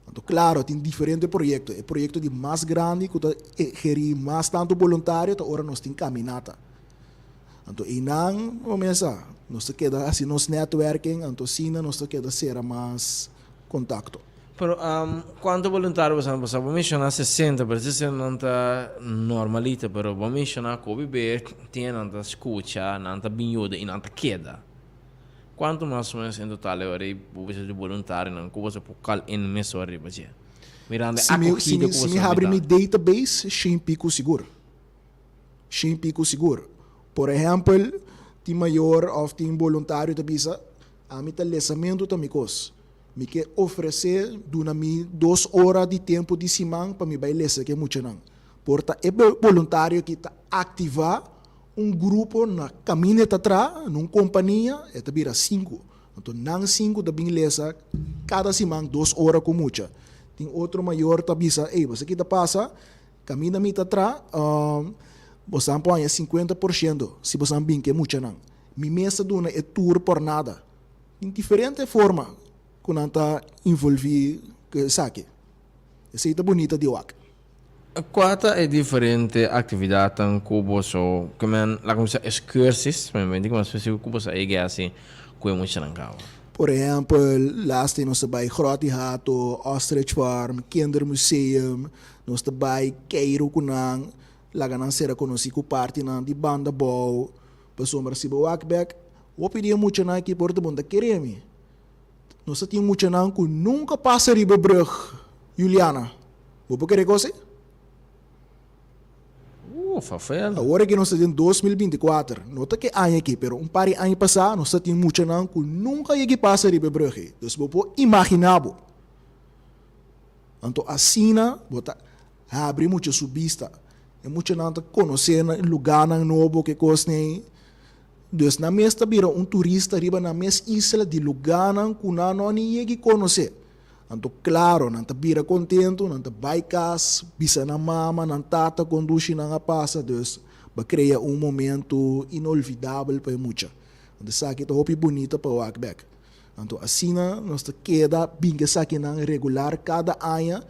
[SPEAKER 2] Anto klaro, tin diferente proyekto. E proyekto di mas grandi ku ta gerí mas tantu boluntario ta ora nos tin kaminata. Anto einan bo mes sa, nos ta keda hasi nos netwerking, anto asina nos ta keda sera mas kontakto.
[SPEAKER 1] Pero kuantu boluntario bo sa? Bo menshoná sesenta, pero sesenta nan ta normalito, pero bo menshoná ku hopi be tin nan ta skucha, nan ta bin yuda i nan ta keda. Kuantu mas o menos en total e ora ei bo bisa di boluntarionan ku bo sa por kal in mesora riba dje? Mirando e akogida ku bo
[SPEAKER 2] Si mi habri mi database, shen piku sigur. Shen piku sigur. Por ehèmpel, tin mayor òf tin boluntario ta bisa, Ami ta lesamentu ta mi kos. Mi ke ofresé duna mi dos ora di tempu di siman pa mi bai lesa ku e muchanan. Por ta e boluntario aki ta aktivá un grupo na kaminda e ta traha, na un kompania, e ta bira sinku. Anto nan sinku ta bin lesa kada siman dos ora ku mucha. Tin otro mayor ta bisa, Ey, bo sa ki ta pasa? Kaminda mi ta traha, bosan por haña 50% si bosan bin ku e muchanan. Mi mes ta duna e tour por nada. Tin diferente forma ku nan ta involví ku esaki. Esei ta bunita di wak.
[SPEAKER 1] Kua ta e diferente aktividatnan ku boso ke men laga mi bisa excursies, men benti ku mas spesifiko ku boso a yega hasi ku e muchanan kaba?
[SPEAKER 2] Por ehèmpel, laatste nos ta bai Grot di Hato, Ostrich Farm, Kindermuseum, nos ta bai keiru ku nan, laga nan sera konosí ku partinan di Banda Bou. Pasobra si bo wak bek, hopi di e muchanan aki por ta bon ta kere mi. Nos ta tin muchanan ku nunka pasa riba e brug, Juliana. Bo por kere kos ei?
[SPEAKER 1] Uh, fafel.
[SPEAKER 2] Awor aki nos ta den 2024. No ta ke aña aki, pero un par di aña pasá nos ta tin muchanan ku nunka yegi pasa riba e brug ei. Dus bo por imaginá bo. Anto asina bo ta habri mucha su bista. E muchanan ta konosé lugánan nobo, ke kosnan. Dus nan mes ta bira un turista riba nan mes isla di lugánan ku nan no ni yegi konosé. Anto klaro, nan ta bira kontentu, nan ta bai kas, bisa nan mama, nan tata kon dushi nan a pasa. Dus bo a krea un momentu inolvidabel pa e mucha. Anto esaki ta hopi bunita pa wak bèk. Anto asina nos ta keda bin ku esakinan regular kada aña.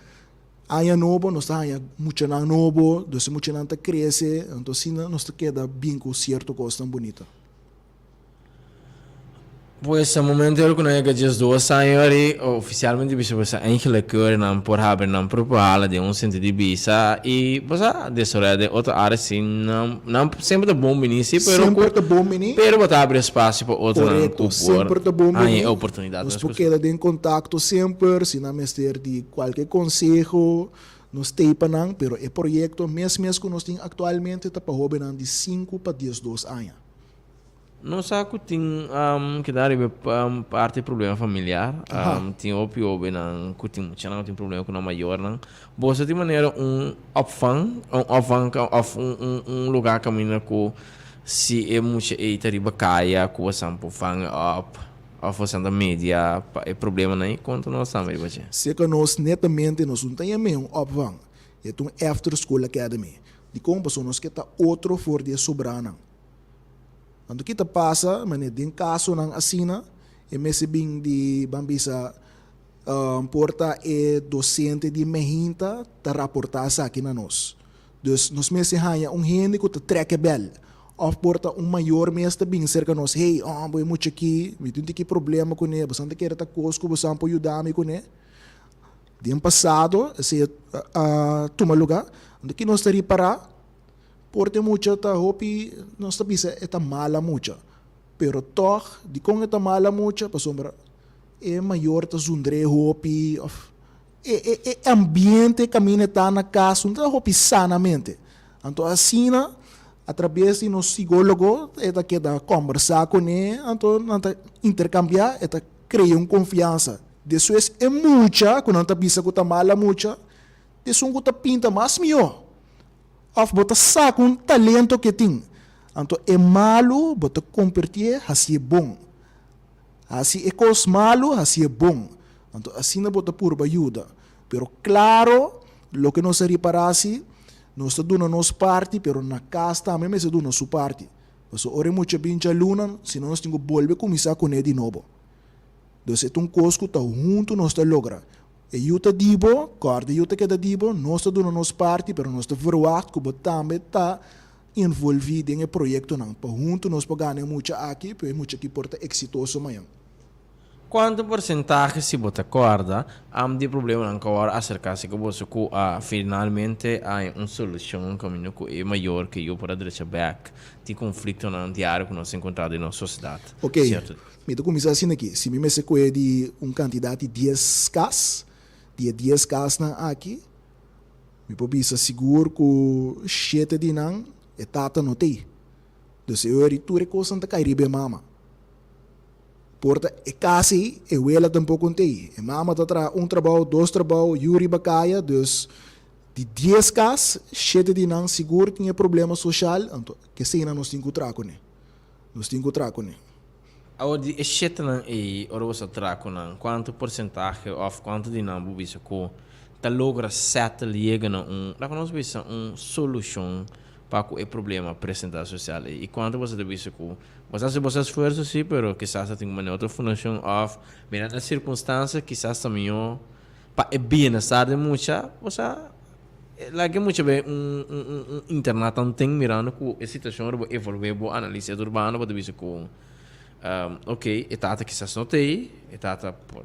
[SPEAKER 2] Aña nobo nos ta haña muchanan nobo, dus e muchanan ta krese, anto asina nos ta keda bin ku sierto kosnan bunita.
[SPEAKER 1] Pues e momento ora ku nan yega 12 aña ori, ofisialmente bisa bo sa eigenlijk ora nan por habri nan propio hala den un sentido di bisa i bo sa desaroya den otro área si nan nan semper ta bon bini si pero ku
[SPEAKER 2] Semper ta bon bini.
[SPEAKER 1] pero bo ta habri espasio pa otronan
[SPEAKER 2] Korekto,
[SPEAKER 1] ku por
[SPEAKER 2] semper ta bon
[SPEAKER 1] haña
[SPEAKER 2] bini.
[SPEAKER 1] e oportunidat.
[SPEAKER 2] Nos por keda den kontakto semper si nan mester di Kualke konseho nos tei pa nan, pero e proyekto mes mes ku nos tin aktualmente ta pa hóbennan di sinku pa 12 aña.
[SPEAKER 1] Nos sa ku tin keda riba e parti problema familiar. Tin hopi hóbennan ku tin muchanan ku tin problema ku nan mayornan. Boso tin manera un opvang, un opvang òf un lugá kaminda ku si e mucha ei ta riba kaya ku boso por vang e òp? Of boso ta media pa e problemanan ei? Konta nos tambe riba dje.
[SPEAKER 2] Serka nos netamente nos no ta yam'é un opvang, e ta un after school academy. Dikon? Pasobra nos ke ta otro for di e sobranan. Anto ki ta pasa, manera den kasonan asina e mester bin di ban bisa por ta e dosente di mehinta ta raportá esaki na nos. Dus nos mester haña un hende ku ta trèk e bèl òf por ta un mayor mes ta bin serka nos, hey, oh bo e mucha aki, mi tin tiki problema kuné, bosan ta kere ta kos ku bosan por yuda mi kuné. Den pasado esei a tuma lugá, anto ki nos ta ripará? Por ta e mucha ta hopi, nos ta bisa e ta mala mucha, pero tòg dikon e ta mala mucha? Pasobra e mayor ta zundr'é hopi òf e e e ambiente kaminda e ta na kas no ta hopi sanamente. Anto asina atrabes di nos psicólogo e ta keda kòmbersá kuné, anto nan ta interkambiá, e ta krea un konfiansa. Despues e mucha ku nan ta bisa ku ta mala mucha, ta esun ku ta pinta mas mihó. Of bo ta saka un talento ke tin, anto e malu bo ta kompertié hasié bon. Hasi e kos malu hasié bon, anto asina bo ta purba yuda. Pero klaro, loke nos a ripará si, nos ta duna nos parti, pero na kas tambe mester duna su parti. Pasobra ora e mucha bin djaluna, si no nos tin ku bolbe kuminsá kuné di nobo. Dus e ta un kos ku ta huntu nos ta logra. E yu ta di bo, kòrda e yu ta keda di bo, nos ta duna nos parti, pero nos ta verwagt ku bo tambe ta envolví den e proyektonan pa huntu nos por gana e mucha aki, pa e mucha aki por ta eksitoso mañan.
[SPEAKER 1] Kuantu porsentahe, si bo ta kòrda, am di e problemanan ku awor aserká si ku boso ku a finalmente haña un solushon kaminda ku e mayor ku e yu por a drecha bèk di konfliktonan diario ku nos ta enkontrá den nos sosiedat?
[SPEAKER 2] Oké, Mi ta kuminsá asina aki, si mi mester kohe di un kantidat di dies kas, di e dies kasnan aki, mi por bisa sigur ku shete di nan e tata no t'ei. Dus e ora tur e kosnan ta kai riba e mama. Por ta e kas ei, e wela tampoko no t'ei. E mama ta traha un trabou, dos trabou, yu riba kaya, dus di dies kas, shete di nan sigur tin e problema soshal, anto keseinan nos tin ku traha kuné. Nos tin ku traha kuné.
[SPEAKER 1] Awor di e shetenan ei, ora bo sa traha ku nan, kuantu porsentahe òf kuantu di nan bo bisa ku ta logra settle yega na un, laga nos bisa un solushon pa ku e problema presentá sosial ei? I kuantu boso ta bisa ku bo sa hasi boso esfuerso si, pero kisas ta tin ku manda otro fundashon òf mira na sirkunstansia kisas ta mihó pa e bienestar di mucha, bo sa Laga e mucha bay un un internat anten mirando cu e situacion ora bo evolve bo analisa e urbano bo ta bisa cu ok e tata kisas no ta ey e tata por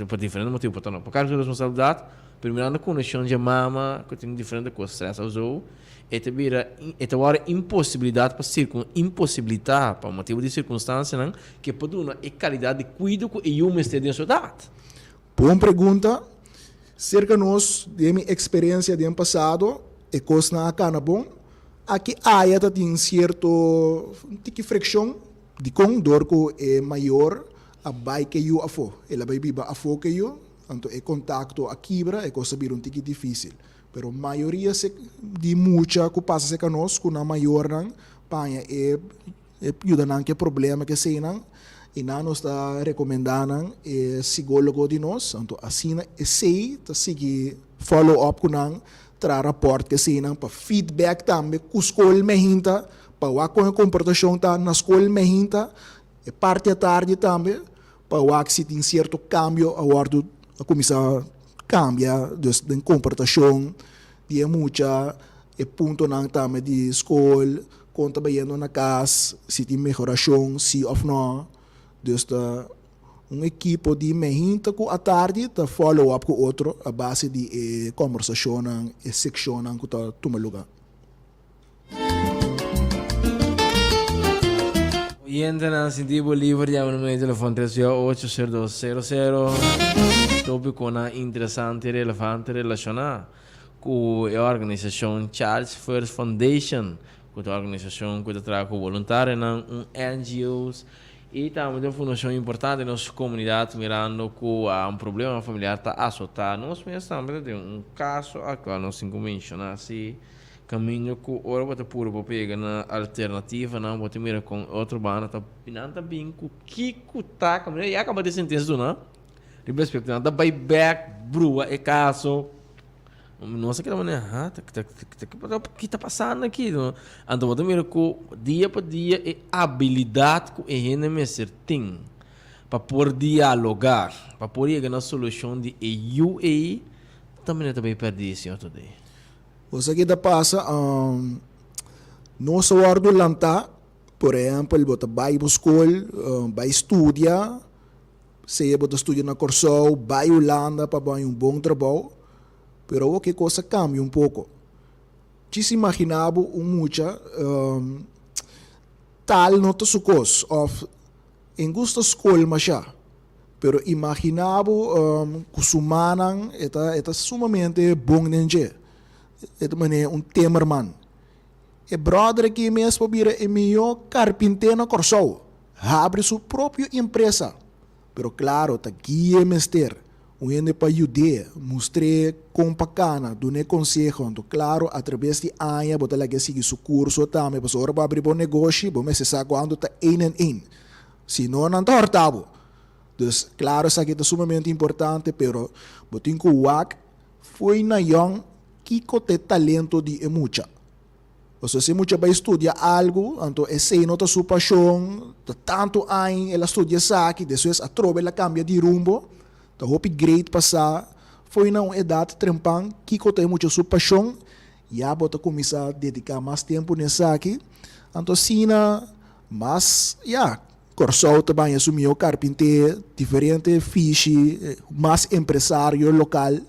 [SPEAKER 1] por diferente motibo por ta no por carga su responsabilidad pero mirando condicion dje mama cu tin diferente cos stress of zo e ta bira e ta worde imposibilidad pa circun imposibilita pa motibo di circunstancianan ke por duna e calidad di cuido cu e yu mester den su edad.
[SPEAKER 2] Bon pregunta. Serka nos, den mi eksperensia den pasado, e kosnan a kana bon. Aki aya ta tin sierto tiki frikshon. Dikon? Dor ku e mayor a bai ke yu afó. El a bai biba afó ke yu, anto e kontakto a kibra, e kos a bira un tiki difísil. Pero mayoria di mucha ku pasa serka nos ku nan mayornan paña e E yuda nan ku e problema ku eseinan i nan nos ta rekomendá nan e psicólogo di nos. Anto asina esei ta sigui follow up ku nan, traha rapòrt ku eseinan pa feedback tambe ku skol mehinta pa wak kon e komportashon ta na skol mehinta, e parti atardi tambe pa wak si tin sierto kambio a wòrdu a kuminsá kambia dus den komportashon di e mucha, e puntonan tambe di skol. Kon ta bayendo na kas, si tin mehorashon, si òf nò. Dus ta un ekipo di mehinta ku atardi ta follow up ku otro a base di e kòmbersashonnan, e sekshonnan ku ta tuma lugá.
[SPEAKER 1] Oyentenan sinti bo liber yama numero di telefon tres ocho ocho sero dos sero sero. Topikonan interesante i relevante relashoná ku e organisashon Child's First Foundation, ku ta un organisashon ku ta traha ku boluntarionan, un NGO's i tambe ta un fundashon importante den nos komunidat mirando ku un problema familiar ta asotá nos mes tambe ta den un kaso aktual nos tin ku menshoná si. Kaminda ku ora bo ta puru bo pega na alternativanan bo ta mira kon otro banda ta nan ta bin ku kiko ta kaminda ya kaba di sentensia duna riba aspekto nan ta bai bek brua e kaso nos a keda manera ha ta ta ta ki ta pasando aki anto bo ta mira ku dia pa dia e abilidat ku e hende mester tin pa por dialoga pa por yega na solushon di e yu ei ta manera ta bai pèrdí señor Todé.
[SPEAKER 2] Bo sa ki ta pasa? Nos a wòrdu lantá, por ehèmpel, bo ta bai bo skol, bai studia, sea bo ta studia na Kòrsou, bai Hulanda pa bo haña un bon trabou, pero awor ki kos a kambia un poko. Djis imaginá bo un mucha tal no ta su kos òf e gusta skol mashá. Pero imaginá bo ku su mannan e ta e ta sumamente bon den dje. E ta manera un timmerman. E bròder aki mes por bira e mihó karpinté na Kòrsou. Habri su propio empresa. Pero klaro ta guia e mester. Un hende pa yud'é, mustr'é kon pa kana, dun'é konseho. Anto klaro atraves di aña bo ta lag'é sigui su kurso tambe pasobra ora bo habri bo negoshi bo mester sa kuantu ta ein en ein. Si no, nan ta hòrta bo. Dus, klaro esaki ta sumamente importante, pero bo tin ku wak fo'i na yòn kiko ta e talento di e mucha. Pasobra si e mucha bai studia algu, anto esei no ta su pashon, ta tantu aña el a studia esaki, despues atrobe el a kambia di rumbo, ta hopi great pa sa fo'i na un edat trempan kiko ta e mucha su pashon, ya bo ta kuminsá dediká mas tempu na esaki, anto asina Mas, ya, Kòrsou ta baña su mihó karpinté, diferente fishi, mas empresario lokal,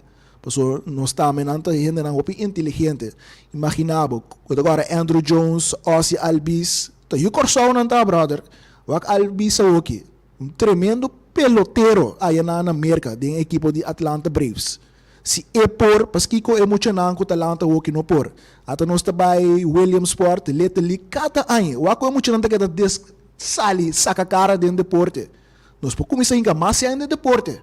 [SPEAKER 2] pasobra nos tambe nan ta hendenan hopi inteligente. Imaginá bo, ku ta kòrda Andruw Jones, Ozzie Albies, ta yu Kòrsou nan ta, bròder. Wak Albies awoki, un tremendo pelotero aya na Merka den ekipo di Atlanta Braves. Si e por, paskiko e muchanan ku ta lanta hoki no por? Ata nos ta bai Williamsport, Little League kada aña. Wak ku e muchanan ta keda des sali saka kara den deporte. Nos por kuminsá hinka mas sèn den deporte.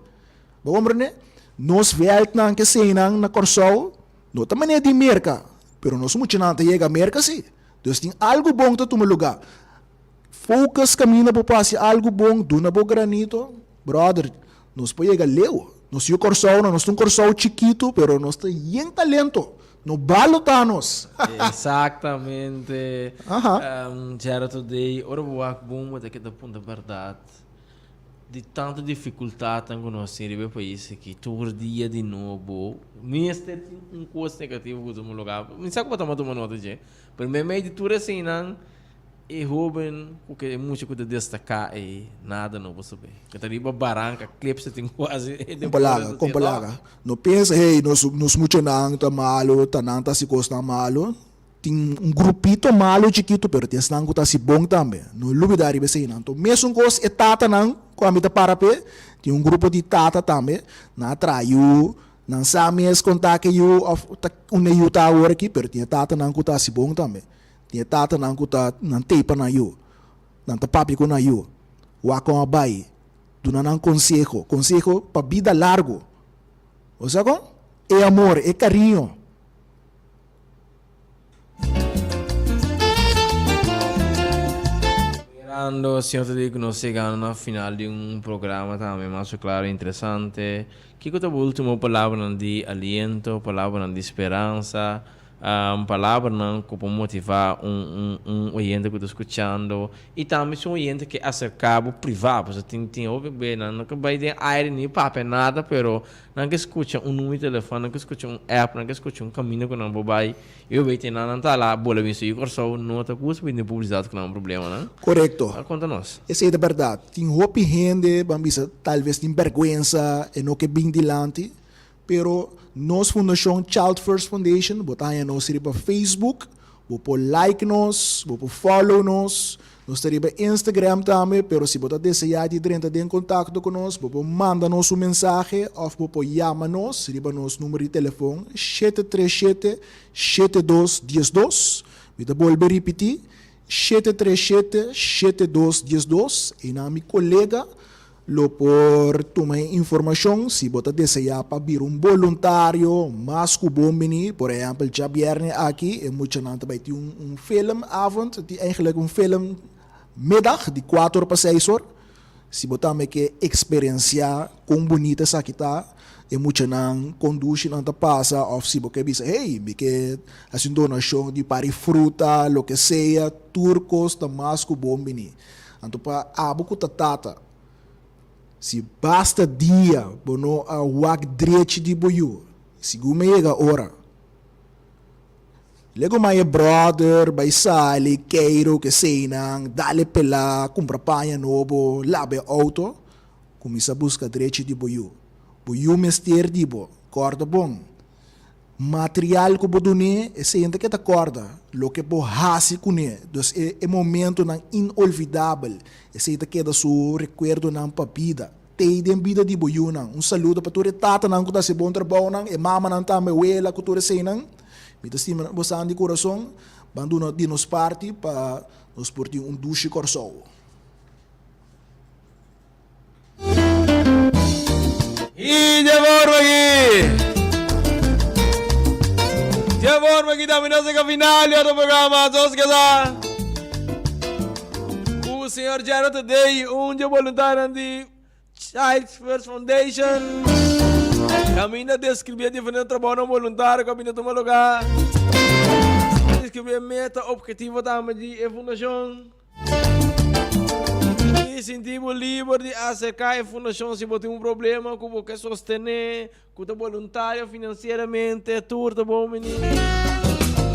[SPEAKER 2] Bo komprendé? Nos vèltnan ke seinan na Kòrsou no ta manera di Merka, pero nos muchanan ta yega Merka si. Dus tin algu bon ta tuma lugá. Focus kaminda bo por hasi algu bon, duna bo granito, brother, nos por yega leu. Nos yu Kòrsou no, nos ta un Kòrsou chikitu, pero nos ta yen talento. No balotá nos.
[SPEAKER 1] Exactamente. Gerard Today, ora bo wak bon bo ta keda punta berdad di tanto dificultadnan cu nos tin riba e pais aki, tur dia di nobo mester tin un cos negativo cu tuma lugar. Mi sa cu bo tuma tuma nota dje, pero meimei di tur eseinan E hoben ku ke e mucha ku ta destaká ei nada no por sabé. Ke ta riba baranka klip se tin kuasi e den
[SPEAKER 2] Kompa laga, kompa laga. No pensa hey nos nos muchanan ta malu, ta nan ta hasi kosnan malu. Tin un grupito malu chikitu pero tin esnan ku ta hasi bon tambe. No lubidá riba eseinan. Anto mesun kos e tatanan ku ami ta para p'e, tin un grupo di tata tambe, nan a traha yu, nan sa mes kon ta ke yu òf ta unda e yu ta awor aki pero tin e tatanan ku ta hasi bon tambe. Tin e tatanan ku ta nan tei pa nan yu. Nan ta papia ku nan yu. Wak kon a bai. Duna nan konseho. Konseho pa bida largu. Bo sa kon? E amor, e kariño.
[SPEAKER 1] Mirando, Señor ta di ku nos yegando na final di un programa tambe mas o klaro interesante. Kiko ta bo ultimo palabranan di aliento, palabranan di speransa? Palabranan ku por motivá un un oyente ku ta skuchando i tambe si un oyente ke aserká bo privá pasobra tin tin hopi be nan no ke bai den aire ni papia nada pero nan ke skucha un numero di telefòn nan ke skucha un app nan ke skucha un kaminda ku nan por bai i bo bay nan nan ta ala bola bin su i Kòrsou no ta gusta bin den publisidat ku nan problemanan.
[SPEAKER 2] Korekto.
[SPEAKER 1] Konta nos.
[SPEAKER 2] Esei ta bèrdat. Tin hopi hende ban bisa talves tin bèrgwensa e no ke bin dilanti Pero nos fundashon Child First Foundation, bo ta haña nos riba Facebook, bo por like nos, bo por follow nos, nos ta riba Instagram tambe, pero si bo ta deseá di drenta den kontakto ku nos, bo por manda nos un mensahe òf bo por yama nos riba nos number di telefon 737 72 12. Mi ta bolbe ripití, 737 72 12, einan mi kolega. lo por tuma e informashon si bo ta deseá pa bira un boluntario mas ku bon bini. Por ehèmpel djabièrnè aki e muchanan ta bai tin un filmavond, tin eigenlijk un filmmiddag di kuater or pa seis or. Si bo tambe ke eksperensiá kon bunita esaki ta, e muchanan kon dushi nan ta pasa òf si bo ke bisa hey mi ke hasi un donashon di par di fruta loke sea tur kos ta mas ku bon bini. Anto pa abo ku ta tata, si basta dia bo no a wak drechi di bo yu, sigun mi yega ora, lego mai e brother bai sali, keiro ku eseinan, dal e pelá, kumpra paña nobo, laba e outo, kuminsá buska drechi di bo yu. Bo yu mester di bo, kòrda bon. Material ku bo dun'é, esei ta keda kòrda loke bo hasi kuné. Dus e e momentonan inolvidabel, esei ta keda su rekuerdonan pa bida. Tei den bida di bo yunan. Un saludo pa tur e tatanan ku ta hasi bon trabounan, e mamanan tambe, wela ku tur eseinan. Mi ta stima bosan di kurason. Ban duna di nos parti pa nos por tin un dushi Kòrsou.
[SPEAKER 1] Y de forma aki, de forma aki tambe nos llega final di otro programa Sos Kasa. Ku señor Gerald Today, un dje voluntarionan di Child's First Foundation. Caminda describí e diferente trabounan voluntario ku a bini tuma lugar. Describí e meta, objetivo tambe di e fundacion. I sinti bo liber di aserká e fundashon si bo tin un problema ku bo ke sostené, ku ta boluntario finansieramente, tur ta bon bini.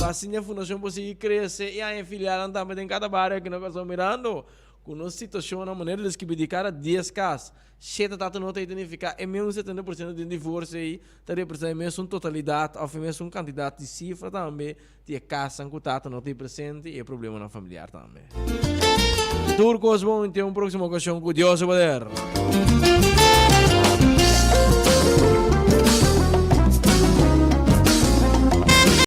[SPEAKER 1] Pa asina e fundashon por sigui krese i haña filialnan tambe den kada bario aki na Kòrsou mirando ku nos situashonnan manera di skibi di kada dies kas Shete tata no ta identifiká e mesun 70% den divorsio ei ta representá e mesun totalidat òf e mesun kantidat di sifra tambe di e kasnan ku tata no ta ei presente i e problemanan familiar tambe. Tur kos bon i te un próksimo okashon ku Dios su poder.